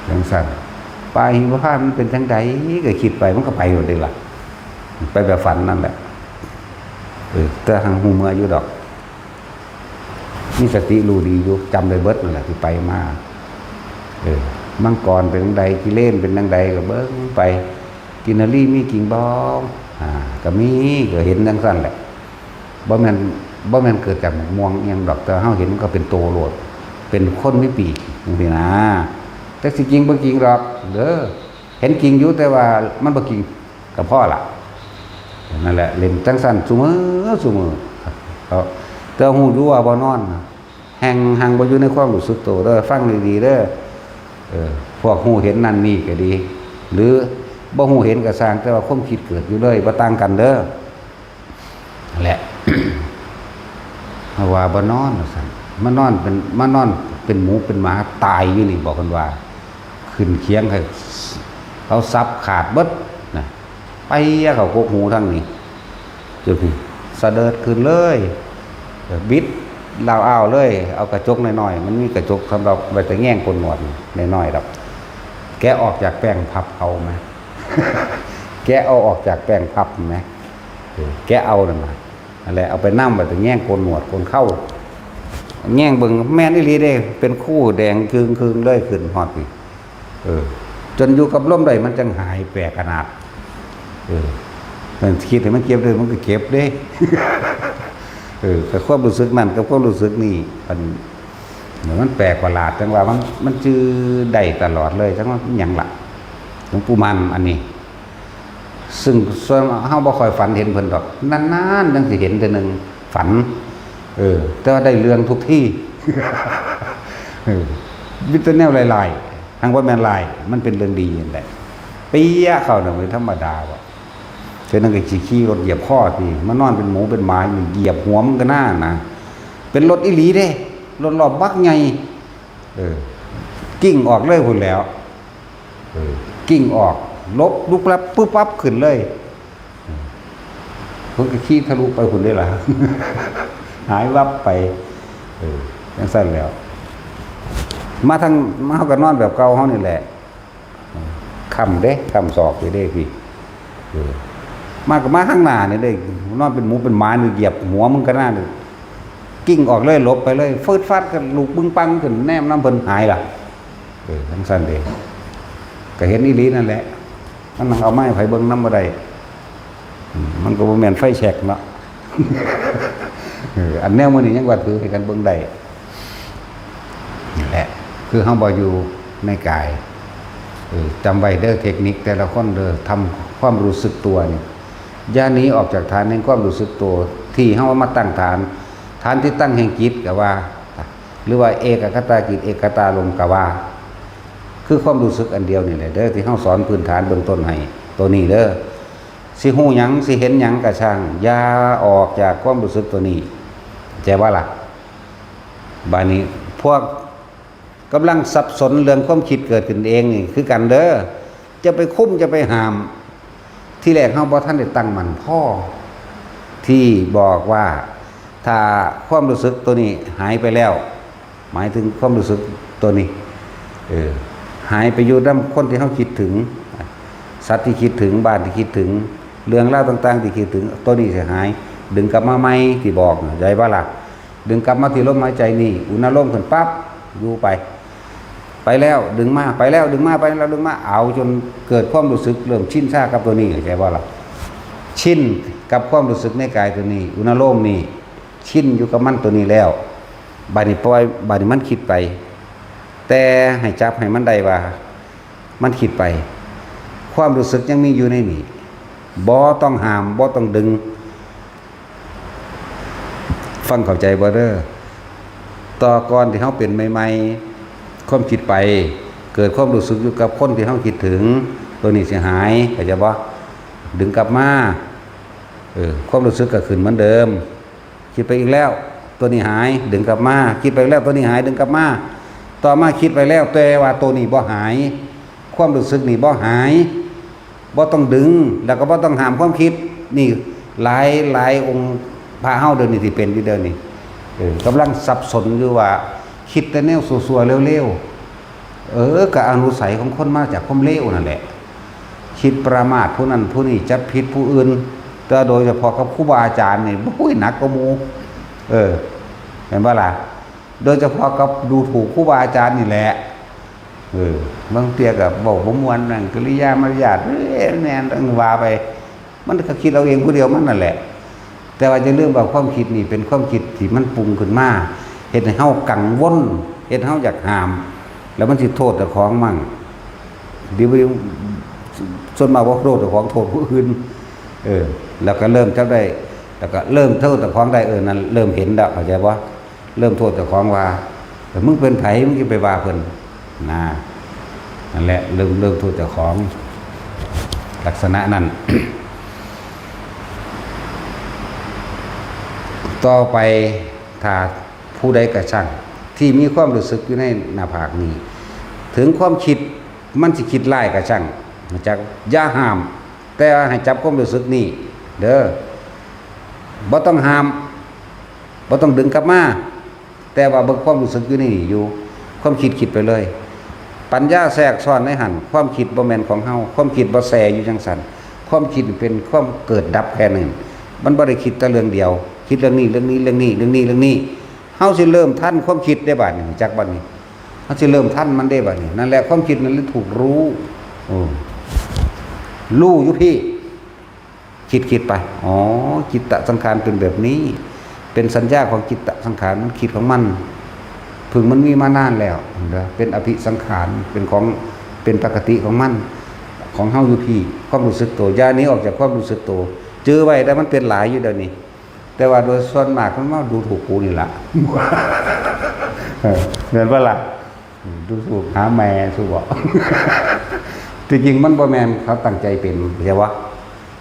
จั่งซั้น ปลาหิมพานต์มันเป็นจั่งใด ก็คิดไป มันก็ไปหมดเลยล่ะ ไปแบบฝันนั่นแหละ เออ แต่หังฮู้เมื่ออยู่ดอก มีสติรู้ดีอยู่ จำได้เบิดนั่นแหละที่ไปมา เออ มังกรเป็นจั่งใด กิเลนเป็นจั่งใด ก็เบิ่งไป กินนรีมีกิ่งบ่ อ่า ก็มี ก็เห็นจั่งซั่นแหละ บ่แม่น บ่แม่นเกิดจากหมากม่วงอิหยังดอก แต่เฮาเห็นมันก็เป็นโตโลด เป็นคนมีปีกจั่งซี้นะ แต่สิกิ่งบ่กิ่งดอกเด้อ เห็นกิ่งอยู่ แต่ว่ามันบ่กิ่ง ก็พอละ นั่นแหละ เล่นจั่งซั่นซุมื้อซุมื้อ เอา แต่ฮู้อยู่ว่าบ่นอนนะ แฮ่ง แฮ่งบ่อยู่ในความรู้สึกโตเด้อ ฟังดีๆเด้อ เออ พวกฮู้เห็นนั่นนี่ก็ดี หรือบ่ฮู้เห็นก็ซ่าง แต่ว่าความคิดเกิดอยู่เลย บ่ต่างกันเด้อ นั่นแหละ เฮาว่าบ่นอนว่าซั่น มานอนเป็น มานอนเป็นหมูเป็นหมาตายอยู่นี่ บอกเพิ่นว่า ขึ้นเคียงให้เขาสับขาดเบิดนะ ไปเขากกหูทั้งนี้ จุดนี้สะเดิดขึ้นเลย บิดลาวอ้าวเลย เอากระจกน้อยๆ มันมีกระจกสำหรับไว้แต่แง่งโกนหนวดน้อยๆดอก แกะออกจากแป้งพับเอาไหม แกะเอาออกจากแป้งพับไหม เออ แกะเอานั่นนะ นั่นแหละ เอาไปนำไว้แต่แง่งโกนหนวดโกนเค้า แง่งเบิ่งแม่นอีหลีเด้ เป็นคู่แดงจึ่งครึงเลย ขึ้นฮอดนี่ เออ จนอยู่กับลมได้มันจั่งหายแปลกขนาด เออ มันคิดให้มันเก็บได้มันก็เก็บเด้ เออ แต่ความรู้สึกนั่นกับความรู้สึกนี่ มัน มันแปลกประหลาด จั่งว่ามัน มันจื่อได้ตลอดเลย จั่งว่ามันหยังล่ะ หลวงปู่มั่นอันนี้ ซึ่งส่วนเฮาบ่ค่อยฝันเห็นเพิ่นดอก นานๆจั่งสิเห็นเทื่อหนึ่ง ฝัน เออ แต่ว่าได้เรื่องทุกที่ เออ มีแต่แนวหลายๆ หากว่าแม่นหลาย มันเป็นเรื่องดีนั่นแหละ เปี้ยะเข้าน่ะมันธรรมดาบ่ เทื่อนั้นก็สิขี่รถเหยียบคอติ มานอนเป็นหมูเป็นหมาอยู่ เหยียบหัวมันก็น่านะ เป็นรถอีหลีเด้ รถล้อบักใหญ่ เออ กิ่งออกเลยพุ้นแหล้ว เออ กิ่งออก ลบลุบลับปุ๊บปั๊บขึ้นเลย เพิ่นก็ขี่ทะลุไปพุ้นเด้ล่ะ หายวับไป เออ จั่งซั่นแหล้ว มาทาง มาเฮาก็นอนแบบเก่าเฮานี่แหละ ค่ำเด้ ค่ำศอกอยู่เด้พี่ เออ มาก็มาข้างหน้านี่เด้ นอนเป็นหมูเป็นหมานี่ เหยียบหัวมันก็น่า กิ่งออกเลย หลบไปเลย ฟืดฟาดกัน ลูกบึ้งปังขึ้น แนมนำเพิ่น หายล่ะ เออ จั่งซั่นเด้ ก็เห็นอีหลีนั่นแหละ มันนั่งเอาไม้ไผเบิ่งนำบ่ได้ อืม มันก็บ่แม่นไฟแช็กเนาะ เออ อันแนวมื้อนี้ยังว่าถือให้กันเบิ่งได้ นี่แหละ คือเฮาบ่อยู่ในกาย เออ จำไว้เด้อ เทคนิคแต่ละคนเด้อ ทำความรู้สึกตัวนี่ อย่าหนีออกจากฐานแห่งความรู้สึกตัว ที่เฮามาตั้งฐาน ฐานที่ตั้งแห่งจิตก็ว่า หรือว่าเอกัคคตาจิต เอกัคคตารมณ์ก็ว่า คือความรู้สึกอันเดียวนี่แหละเด้อ ที่เฮาสอนพื้นฐานเบื้องต้นให้ ตัวนี้เด้อ สิฮู้หยัง สิเห็นหยังก็ช่าง อย่าออกจากความรู้สึกตัวนี้ เข้าใจบ่ล่ะ บาดนี้พวกกำลังสับสนเรื่องความคิดเกิดขึ้นเองนี่คือกันเด้อ จะไปคุม จะไปห้าม ที่แรกเฮาบ่ทันได้ตั้งมั่นพอ ที่บอกว่า ถ้าความรู้สึกตัวนี้หายไปแล้ว หมายถึงความรู้สึกตัวนี้ เออ หายไปอยู่นำคนที่เฮาคิดถึง สัตว์ที่คิดถึง บ้านที่คิดถึง เรื่องราวต่างๆที่คิดถึง ตัวนี้สิหาย ดึงกลับมาใหม่ที่บอกน่ะ ได้บ่ล่ะ ดึงกลับมาที่ลมหายใจนี่ อุณาโลมขึ้นปั๊บ อยู่ไป ไปแล้วดึงมา ไปแล้วดึงมา ไปแล้วดึงมา เอาจนเกิดความรู้สึกเริ่มชินชากับตัวนี้ เข้าใจบ่ล่ะ ชินกับความรู้สึกในกายตัวนี้ อุณาโลมนี่ ชินอยู่กับมันตัวนี้แล้ว บาดนี้ปล่อย บาดนี้มันคิดไป แต่ให้จับให้มันได้ว่า มันคิดไป ความรู้สึกยังมีอยู่ในนี้ บ่ต้องห้าม บ่ต้องดึง ฟังเข้าใจบ่เด้อ ต่อก่อนที่เฮาเป็นใหม่ๆ ความคิดไป เกิดความรู้สึกอยู่กับคนที่เฮาคิดถึง ตัวนี้สิหาย เข้าใจบ่ ดึงกลับมา เออ ความรู้สึกก็ขึ้นเหมือนเดิม คิดไปอีกแล้ว ตัวนี้หาย ดึงกลับมา คิดไปอีกแล้ว ตัวนี้หาย ดึงกลับมา ต่อมาคิดไปแล้ว แต่ว่าตัวนี้บ่หาย ความรู้สึกนี่บ่หาย บ่ต้องดึง แล้วก็บ่ต้องห้ามความคิด นี่หลาย หลายองค์พระเฮาเดี๋ยวนี้ที่เป็นอยู่เดี๋ยวนี้ เออ กำลังสับสนอยู่ว่า คิดแต่แนวซั่วๆเลวๆ เออ ก็อานุสัยของคนมาจากความเลวนั่นแหละ คิดประมาทผู้นั้นผู้นี้ จับผิดผู้อื่น แต่โดยเฉพาะกับครูบาอาจารย์นี่ โอ้ย หนักกว่าหมู่ เออ เห็นบ่ล่ะ โดยเฉพาะกับดูถูกครูบาอาจารย์นี่แหละ เออบางเทื่อก็เว้าบ่ม่วนนั่น กิริยามารยาท เอ้ย แม่น ว่าไป มันก็คิดเอาเองผู้เดียวมันนั่นแหละ แต่ว่าอย่าลืมว่าความคิดนี่เป็นความคิดที่มันปรุงขึ้นมา เฮ็ดให้เฮากังวล เฮ็ดให้เฮาอยากห้าม แล้วมันสิโทษเจ้าของมั่ง เดี๋ยวส่วนมากบ่โทษเจ้าของ โทษผู้อื่น เออ แล้วก็เริ่มจับได้ แล้วก็เริ่มโทษเจ้าของได้ เออ นั่นเริ่มเห็นแล้ว เข้าใจบ่ เริ่มโทษเจ้าของว่า เออ มึงเป็นไผ มึงจะไปว่าเพิ่น นะ นั่นแหละ เริ่ม เริ่มโทษเจ้าของ ลักษณะนั้น ต่อไป ถ้าผู้ใดก็ช่าง ที่มีความรู้สึกอยู่ในหน้าผากนี้ ถึงความคิดมันสิคิดร้ายก็ช่าง จักอย่าห้าม แต่ให้จับความรู้สึกนี้ เด้อ บ่ต้องห้าม บ่ต้องดึงกลับมา แต่ว่าเบิ่งความรู้สึกอยู่ในนี่อยู่ ความคิดคิดไปเลย ปัญญาแทรกซ้อนในหั่น ความคิดบ่แม่นของเฮา ความคิดบ่แช่อยู่จังซั่น ความคิดเป็นความเกิดดับแค่นั้น มันบ่ได้คิดแต่เรื่องเดียว คิดเรื่องนี้ เรื่องนี้ เรื่องนี้ เรื่องนี้ เรื่องนี้ เฮาสิเริ่มทันความคิดได้บัดนี้ จักบัดนี้ เฮาสิเริ่มทันมันได้บัดนี้ นั่นแหละความคิดนั่นแหละถูกรู้ เออ รู้อยู่พี้ คิดคิดไป อ๋อ จิตตสังขารเป็นแบบนี้ เป็นสัญญาของจิตตสังขาร มันคิดของมัน เพิ่งมันมีมานานแล้วนะ เป็นอภิสังขาร เป็นของ เป็นปกติของมัน ของเฮาอยู่พี้ ความรู้สึกตัว อย่าหนีออกจากความรู้สึกตัว จื่อไว้ แต่มันเป็นหลายอยู่เดี๋ยวนี้ แต่ว่าโดยส่วนมากมันมาดูถูกกูนี่ล่ะ เออ แม่นบ่ล่ะ อืม ดูถูกหาแม่สู้บ่ ที่จริงมันบ่แม่นเขาตั้งใจเป็น เข้าใจบ่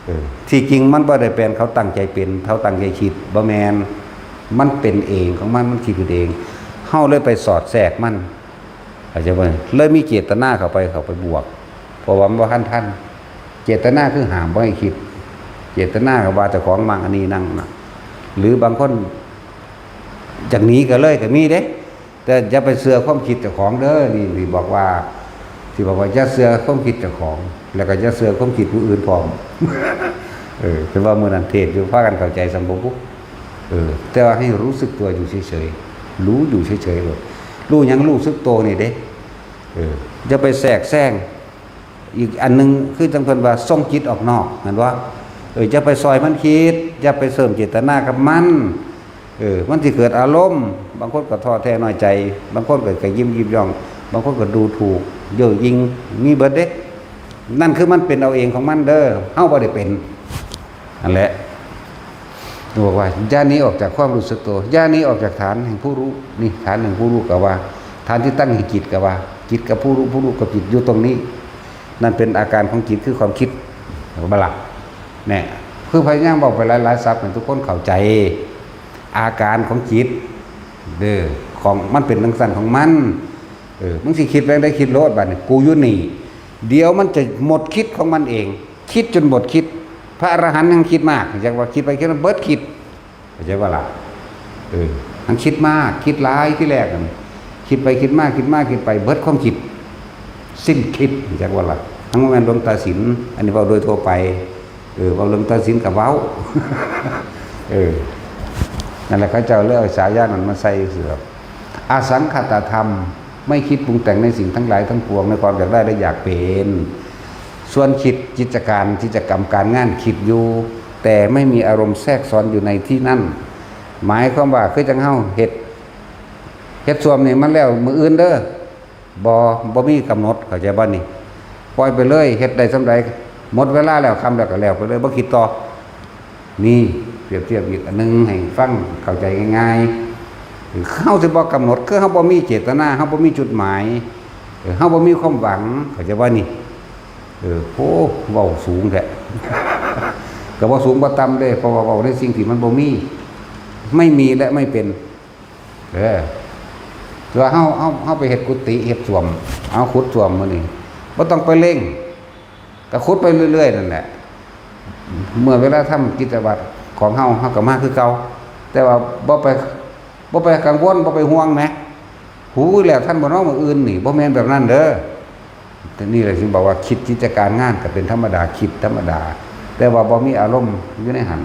เออ ที่จริงมันบ่ได้เป็นเขาตั้งใจเป็น เขาตั้งใจคิด บ่แม่น มันเป็นเองของมัน มันคิดขึ้นเอง เฮาเลยไปสอดแทรกมัน เข้าใจบ่ เลยมีเจตนาเข้าไป เข้าไปบวก เพราะว่ามันบ่ทันทัน เจตนาคือห้ามบ่ให้คิด เจตนาก็ว่าเจ้าของมักอันนี้นั่นน่ะ หรือบางคน จากหนีก็เลยก็มีเด้ แต่อย่าไปเชื่อความคิดเจ้าของเด้อ นี่ นี่บอกว่า ที่บอกว่าอย่าเชื่อความคิดเจ้าของ แล้วก็อย่าเชื่อความคิดผู้อื่นพร้อม เออ คือว่ามื้อนั้นเทศน์อยู่ พากันเข้าใจสำบ่บุ เออ แต่ว่าให้รู้สึกตัวอยู่เฉยๆ รู้อยู่เฉยๆ โลด รู้หยัง รู้สึกตัวนี่เด้ เออ อย่าไปแทรกแซง อีกอันหนึ่งคือจั่งเพิ่นว่าส่งจิตออกนอก แม่นบ่ เออ อย่าไปซอยมันคิด อย่าไปเสริมเจตนากับมัน เออ มันสิเกิดอารมณ์ บางคนก็ท้อแท้น้อยใจ บางคนก็กระยิมยิบย่อง บางคนก็ดูถูก เย่อหยิ่ง มีเบิดเด้ นั่นคือมันเป็นเอาเองของมันเด้อ เฮาบ่ได้เป็น นั่นแหละ บอกว่าอย่าหนีออกจากความรู้สึกตัว อย่าหนีออกจากฐานแห่งผู้รู้ นี่ฐานแห่งผู้รู้ก็ว่า ฐานที่ตั้งแห่งจิตก็ว่า จิตกับผู้รู้ ผู้รู้กับจิตอยู่ตรงนี้ นั่นเป็นอาการของจิตคือความคิด เห็นบ่ล่ะ เนี่ย คือพยายามบอกไปหลายๆ ศัพท์ให้ทุกคนเข้าใจ อาการของจิต เด้อ ของมันเป็นจั่งซั่นของมัน เออ มึงสิคิดแปลงใดคิดโลด บัดนี้ กูอยู่นี่ เดี๋ยวมันจะหมดคิดของมันเอง คิดจนหมดคิด พระอรหันต์ยังคิดมาก อยากว่าคิดไปคิดมาเบิดคิด เข้าใจบ่ล่ะ เออ มันคิดมาก คิดหลายที่แรกนั่น คิดไปคิดมา คิดมา คิดไป เบิดความคิด สิ้นคิด เข้าใจบ่ล่ะ ทั้งว่าแม่นหลวงตาสิน อันนี้เว้าโดยทั่วไป เออ เว้าเรื่องตัดสินกับเว้า เออ นั่นแหละ เขาเจ้าเลยเอาฉายานั้นมาใส่เสือ อสังขตธรรม ไม่คิดปรุงแต่งในสิ่งทั้งหลายทั้งปวง ในความอยากได้และอยากเป็น ส่วนคิดกิจการ กิจกรรมการงานคิดอยู่ แต่ไม่มีอารมณ์แทรกซ้อนอยู่ในที่นั่น หมายความว่าคือจั่งเฮาเฮ็ด เฮ็ดส้วมนี่มันแล้วมื้ออื่นเด้อ บ่ บ่มีกำหนด เข้าใจบ่นี่ ปล่อยไปเลย เฮ็ดได้ส่ำใด หมดเวลาแล้ว ค่ำแล้วก็แล้วไปเลย บ่คิดต่อ นี่ เปรียบเทียบอีกอันหนึ่งให้ฟังเข้าใจง่ายๆ เฮาสิบ่กำหนด คือเฮาบ่มีเจตนา เฮาบ่มีจุดหมาย เออ เฮาบ่มีความหวัง เข้าใจบ่นี่ เออ โอ้ เว้าสูงแท้ ก็บ่สูงบ่ต่ำเด้ เพราะว่าเว้าในสิ่งที่มันบ่มี ไม่มีและไม่เป็น เออ ตัวเฮา เฮา เฮาไปเฮ็ดกุฏิ เฮ็ดส้วม เอาขุดส้วมมื้อนี้ บ่ต้องไปเร่ง ก็ขุดไปเรื่อยๆ นั่นแหละ เมื่อเวลาทำกิจวัตรของเฮา เฮาก็มาคือเก่า แต่ว่าบ่ไป บ่ไปกังวล บ่ไปห่วงแหม หูย แล้วทันบ่น้อมื้ออื่นนี่ บ่แม่นแบบนั้นเด้อ แต่นี่แหละที่บอกว่าคิดกิจการงานก็เป็นธรรมดา คิดธรรมดา แต่ว่าบ่มีอารมณ์อยู่ในหั่น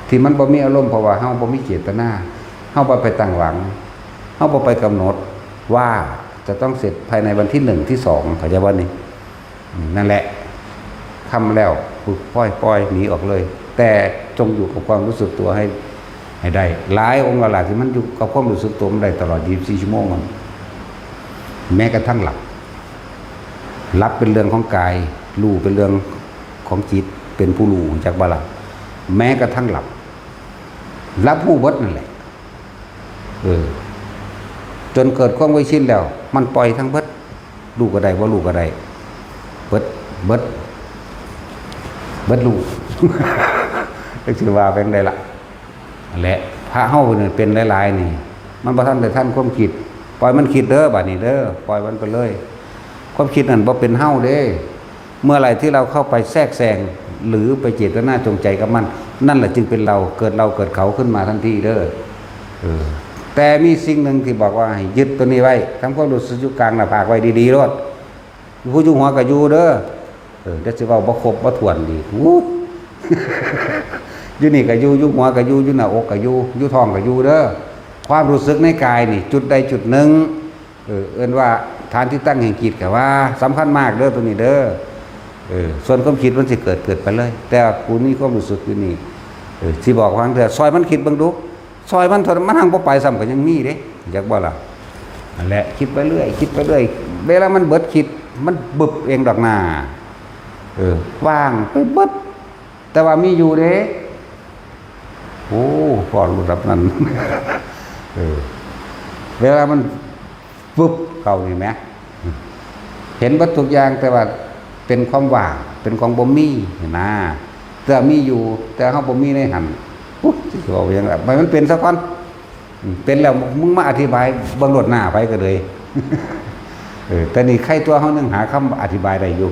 ที่มันบ่มีอารมณ์เพราะว่าเฮาบ่มีเจตนา เฮาบ่ไปตั้งหวัง เฮาบ่ไปกำหนดว่า จะต้องเสร็จภายในวันที่หนึ่งที่สอง เข้าใจบ่นี่ อืม นั่นแหละ ค่ำแล้ว ปึ๊บ ปล่อย ปล่อย หนีออกเลย แต่จงอยู่กับความรู้สึกตัวให้ ให้ได้ หลายองค์หลายๆที่มันอยู่กับความรู้สึกตัวมันได้ตลอด ยี่สิบสี่ ชั่วโมงมัน แม้กระทั่งหลับ หลับเป็นเรื่องของกาย รู้เป็นเรื่องของจิต เป็นผู้รู้ จักบ่ล่ะ แม้กระทั่งหลับ หลับรู้เบิดนั่นแหละ เออ จนเกิดความเคยชินแล้ว มันปล่อยทั้งเบิด รู้ก็ได้ บ่รู้ก็ได้ เบิด เบิด เบิดรู้ จักสิว่าไปจั่งใดล่ะ นั่นแหละ พระเฮาเนี่ยเป็นหลายๆนี่ มันบ่ทันได้ทันความคิด ปล่อยมันคิดเด้อ บัดนี้เด้อ ปล่อยมันไปเลย ความคิดนั่นบ่เป็นเฮาเด้ เมื่อไหร่ที่เราเข้าไปแทรกแซง หรือไปเจตนาจงใจกับมัน นั่นแหละจึงเป็นเรา เกิดเราเกิดเขาขึ้นมาทันทีเด้อ เออ แต่มีสิ่งหนึ่งที่บอกว่าให้ยึดตัวนี้ไว้ ทำความรู้สึกอยู่กลางหน้าผากไว้ดีๆโลด ผู้อยู่หัวก็อยู่เด้อ เออ เดี๋ยวสิเว้าบ่ครบบ่ถ้วนอีก อู้ อยู่นี่ก็อยู่ อยู่หัวก็อยู่ อยู่หน้าอกก็อยู่ อยู่ท้องก็อยู่เด้อ ความรู้สึกในกายนี่ จุดใดจุดหนึ่ง เออ เอิ้นว่าฐานที่ตั้งแห่งจิต ก็ว่าสำคัญมากเด้อตัวนี้เด้อ เออ ส่วนความคิดมันสิเกิด เกิดไปเลย แต่ว่ากูมีความรู้สึกอยู่นี่ เออ สิบอกว่าเถื่อ ซอยมันคิดเบิ่งดู ซอยมันเท่านั้น มันหังบ่ไปซ้ำก็ยังมีเด้ จักบ่ล่ะ นั่นแหละ คิดไปเรื่อย คิดไปเรื่อย เวลามันเบิดคิด มันบึบเองดอกนา เออ ว่างไปเบิด แต่ว่ามีอยู่เด้ โอ้ พอระดับนั้น เออ เวลามัน ปุ๊บ เข้านี่แหม เห็นเบิดทุกอย่าง แต่ว่าเป็นความว่าง เป็นของบ่มีนะ แต่มีอยู่ แต่เฮาบ่มีในหั่น อุ๊ย สิเว้าหยังล่ะ ให้มันเป็นซะก่อน อืม เป็นแล้วมึงมาอธิบายเบิ่งโลดหน้าไผก็เลย เออ แต่นี่ใครตัวเฮายังหาคำอธิบายได้อยู่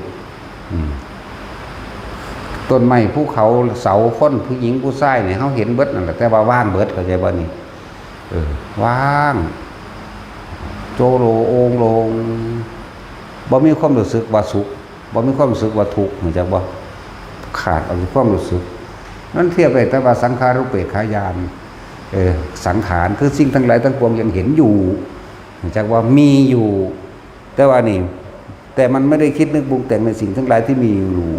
อืม ต้นไม้ ภูเขา เสา คน ผู้หญิง ผู้ชายนี่ เฮาเห็นเบิดนั่นแหละ แต่ว่าว่างเบิด เข้าใจบ่นี่ เออ ว่าง โจโล โองโลง บ่มีความรู้สึกว่าสุข บ่มีความรู้สึกว่าทุกข์ รู้จักบ่ ขาดเอาความรู้สึก นั่นเทียบได้แต่ว่าสังขารุปเปกขาญาณ เออ สังขารคือสิ่งทั้งหลายทั้งปวงยังเห็นอยู่ รู้จักว่ามีอยู่ แต่ว่านี่ แต่มันไม่ได้คิดนึกปรุงแต่งในสิ่งทั้งหลายที่มีอยู่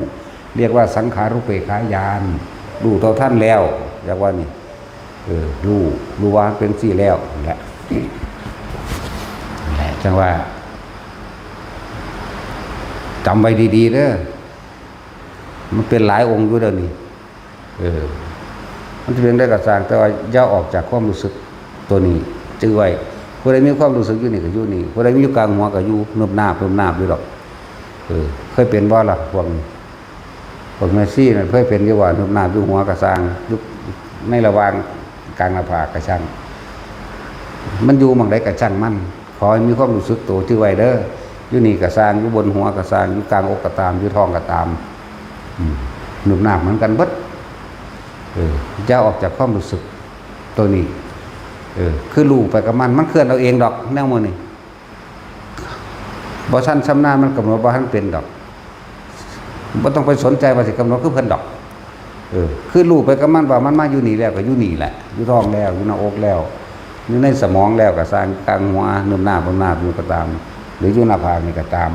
เรียกว่าสังขารุปเปกขาญาณ รู้เท่าทันแล้ว เรียกว่านี่ เออ รู้ รู้ว่ามันเป็นจั่งซี้แล้ว นั่นแหละ นั่นแหละ จั่งว่า จำไว้ดีๆเด้อ มันเป็นหลายองค์อยู่เดี๋ยวนี้ เออ มันจะเป็นได้กระซ่าง แต่ว่าอย่าออกจากความรู้สึกตัวนี้ จื่อไว้ ผู้ใดมีความรู้สึกอยู่นี่ก็อยู่นี่ ผู้ใดมีอยู่กลางหัวก็อยู่ นึบนาบ นึบนาบอยู่ดอก เออ เคยเป็นบ่ล่ะ พวกนี้ พวกแม่ชีนั่นเคยเป็นอยู่ว่า นึบนาบอยู่หัวกระซ่าง อยู่ในระหว่างกลางหน้าผากกระซ่าง มันอยู่หม่องใดกระซ่างมัน ขอให้มีความรู้สึกตัว จื่อไว้เด้อ อยู่นี่กระซ่าง อยู่บนหัวกระซ่าง อยู่กลางอกก็ตาม อยู่ท้องก็ตาม อืม นึบนาบเหมือนกันเบิด เออ อย่าออกจากความรู้สึกตัวนี้ เออ คือรู้ไปกับมัน มันเคลื่อนเอาเองดอก แนวมื้อนี้ บ่ทันชำนาญ มันกำหนดบ่ทันเป็นดอก บ่ต้องไปสนใจว่าสิกำหนดคือเพิ่นดอก เออ คือรู้ไปกับมันว่ามันมาอยู่นี่แล้วก็อยู่นี่แหละ อยู่ท้องแล้ว อยู่หน้าอกแล้ว อยู่ในสมองแล้วก็ซ่าง กลางหัว นึบนาบ นึบนาบอยู่ก็ตาม หรืออยู่หน้าผากนี่ก็ตาม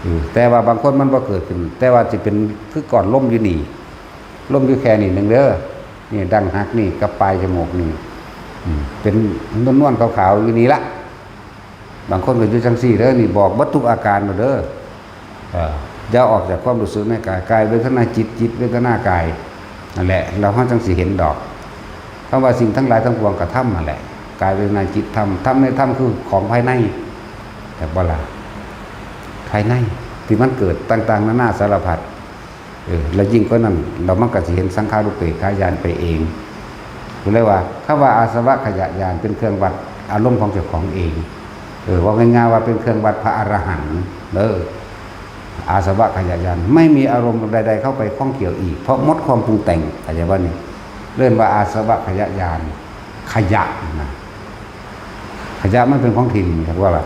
เออ แต่ว่าบางคนมันบ่เกิดขึ้น แต่ว่าสิเป็นคือก้อนลมอยู่นี่ ลมอยู่แค่นี้หนึ่งเด้อ นี่ดั้งหักนี่กับปลายจมูกนี่ อืม เป็นนวลๆขาวๆอยู่นี่ละ บางคนก็อยู่จั่งซี้เด้อ นี่บอกเบิดทุกอาการโลดเด้อ เออ อย่าออกจากความรู้สึกในกาย กายเวทนาจิต จิตเวทนากาย นั่นแหละ แล้วเฮาจั่งสิเห็นดอก คำว่าสิ่งทั้งหลายทั้งปวงก็ธรรมนั่นแหละ กายเวทนาจิตธรรม ธรรมในธรรมคือของภายใน จักบ่ล่ะ ภายใน ที่มันเกิดต่างๆนานาสารพัด เออ แล้วยิ่งกว่านั้น เรามันก็สิเห็นสังขารุปเปกขาญาณไปเอง ก็เลยว่า คำว่าอาสวัคคยญาณเป็นเครื่องวัดอารมณ์ของเจ้าของเอง เออ ว่าง่ายๆว่าเป็นเครื่องวัดพระอรหันต์ เออ อาสวัคคยญาณ ไม่มีอารมณ์ใดๆเข้าไปข้องเกี่ยวอีก เพราะหมดความปรุงแต่ง เข้าใจบ่นี่ เรียกว่าอาสวัคคยญาณ ขยะนะ ขยะมันเป็นของถิ่ม จักว่าล่ะ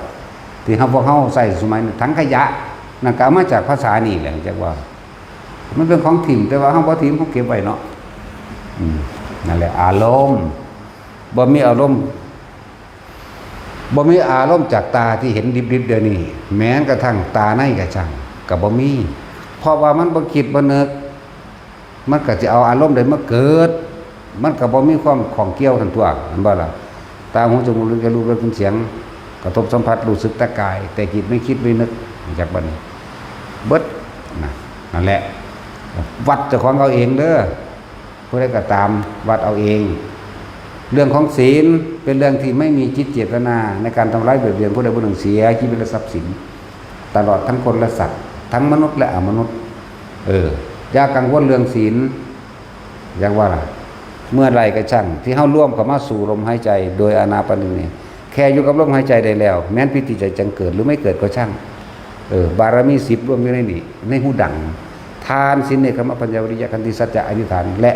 ที่เฮา พวกเฮาใช้สมัยนี้ ถังขยะ นั่นก็เอามาจากภาษานี่แหละ จักว่า มันเป็นของถิ่ม แต่ว่าเฮาบ่ถิ่ม เฮาเก็บไว้เนาะ อืม นั่นแหละ อารมณ์ บ่มีอารมณ์ บ่มีอารมณ์จากตาที่เห็นดิบๆเดี๋ยวนี้ แม้กระทั่งตาในก็ช่าง ก็บ่มี เพราะว่ามันบ่คิดบ่นึก มันก็สิเอาอารมณ์ใดมาเกิด มันก็บ่มีความข้องเกี่ยวกันตั๊ว แม่นบ่ล่ะ ตา หู จมูก ลิ้น กาย รูป รส กลิ่น เสียง กระทบสัมผัส รู้สึกแต่กาย แต่จิตไม่คิดไม่นึก จักบัดนี้ เบิด นะ นั่นแหละ วัดเจ้าของเอาเองเด้อ ผู้ใดก็ตาม วัดเอาเอง เรื่องของศีลเป็นเรื่องที่ไม่มีจิตเจตนาในการทำร้ายเบียดเบียนผู้ใดผู้หนึ่งเสียชีวิตและทรัพย์สิน ตลอดทั้งคนและสัตว์ ทั้งมนุษย์และอมนุษย์ เออ อย่ากังวลเรื่องศีล อยากว่าล่ะ เมื่อไหร่ก็ช่าง ที่เฮาร่วมเข้ามาสู่ลมหายใจ โดยอานาปานสติ แค่อยู่กับลมหายใจได้แล้ว แม้นปีติใจจังเกิดหรือไม่เกิดก็ช่าง เออ บารมีสิบรวมอยู่ในนี้ ในหูดัง ทาน ศีล เนกขัมมะ ปัญญา วิริยะ ขันติ สัจจะ อธิษฐาน และ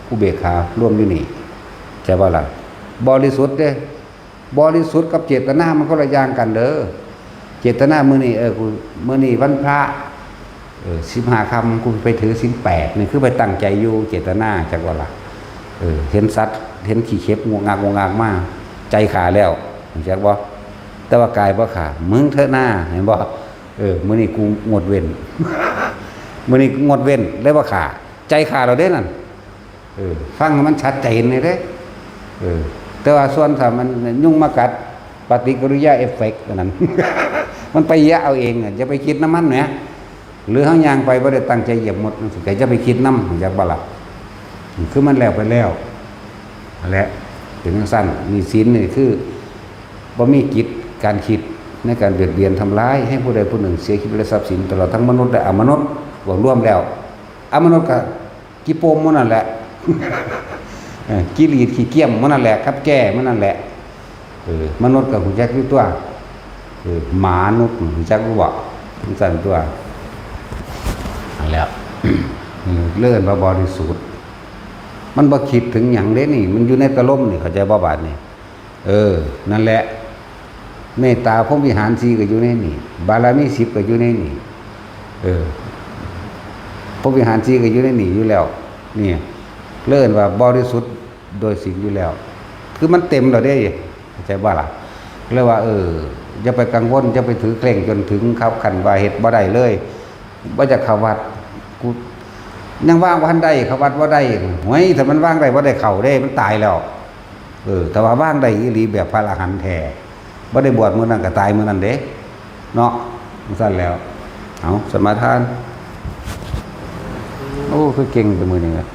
อุเบกขารวมอยู่นี่ ใช่บ่ล่ะ บริสุทธิ์เด้ บริสุทธิ์กับเจตนามันคนละอย่างกันเด้อ เจตนามื้อนี้ เออ กู มื้อนี้วันพระ เออ สิบห้าค่ำ กูไปถือศีลแปด นี่คือไปตั้งใจอยู่ เจตนา จักว่าล่ะ เออ เห็นสัตว์ เห็นขี้เข็บงวกงากงวกงากมา ใจขาแล้ว จักบ่ แต่ว่ากายบ่ขา มึงเถอะหน้า เห็นบ่ เออ มื้อนี้กูงดเว้น มื้อนี้กูงดเว้น เลยบ่ขา ใจขาแล้วเด้นั่น เออ ฟังให้มันชัดเจนเลยเด้ เออ แต่ว่าส่วนถ้ามันยุงมากัด ปฏิกิริยาเอฟเฟกต์อันนั้น มันไปเหยียบเอาเองอะ อย่าไปคิดนำมันแหม หรือเฮาย่างไปบ่ได้ตั้งใจเหยียบมดจั่งซี้ ก็อย่าไปคิดนำ จักบ่ล่ะ คือมันแล้วไปแล้ว นั่นแหละ เป็นจั่งซั้น นี่ศีลนี่คือ บ่มีจิตการคิดในการเบียดเบียนทำร้ายให้ผู้ใดผู้หนึ่งเสียชีวิตและทรัพย์สิน ตลอดทั้งมนุษย์และอมนุษย์ บวกรวมแล้ว อมนุษย์ก็ขี้โปมหมู่นั่นแหละ เออ ขี้หลีดขี้เกียมหมู่นั่นแหละ กับแก้หมู่นั่นแหละ เออ มนุษย์ก็ฮู้จักอยู่ตั๊ว เออ หมานุษย์ฮู้จักอยู่บ่ จั่งซั้นตั๊ว นั่นแหละ เออ เลยเอิ้นว่าบริสุทธิ์ มันบ่คิดถึงหยังเด้นี่ มันอยู่ในตะลมนี่ เข้าใจบ่บาดนี้ เออ นั่นแหละ เมตตาพรหมวิหารสี่ก็อยู่ในนี่ บารมีสิบก็อยู่ในนี่ เออ พรหมวิหารสี่ก็อยู่ในนี่อยู่แล้ว นี่ เลยเอิ้นว่าบริสุทธิ์โดยศีลอยู่แล้ว คือมันเต็มแล้วเด้ เข้าใจบ่ล่ะ เลยว่า เออ อย่าไปกังวล อย่าไปถือเคร่งจนถึงขั้นว่าเฮ็ดบ่ได้เลย บ่อยากเข้าวัด กูยังว่างบ่ทันได้ เข้าวัดบ่ได้ ห้วย ถ้ามันว่างได้บ่ได้เข้าเด้ มันตายแล้ว เออ แต่ว่าว่างได้อีหลีแบบพระอรหันต์แท้ บ่ได้บวชมื้อนั้นก็ตายมื้อนั้นเด้ เนาะ จั่งซั้นแล้ว เอา สมาทาน โอ้ คือเก่งแต่มื้อนี้อะ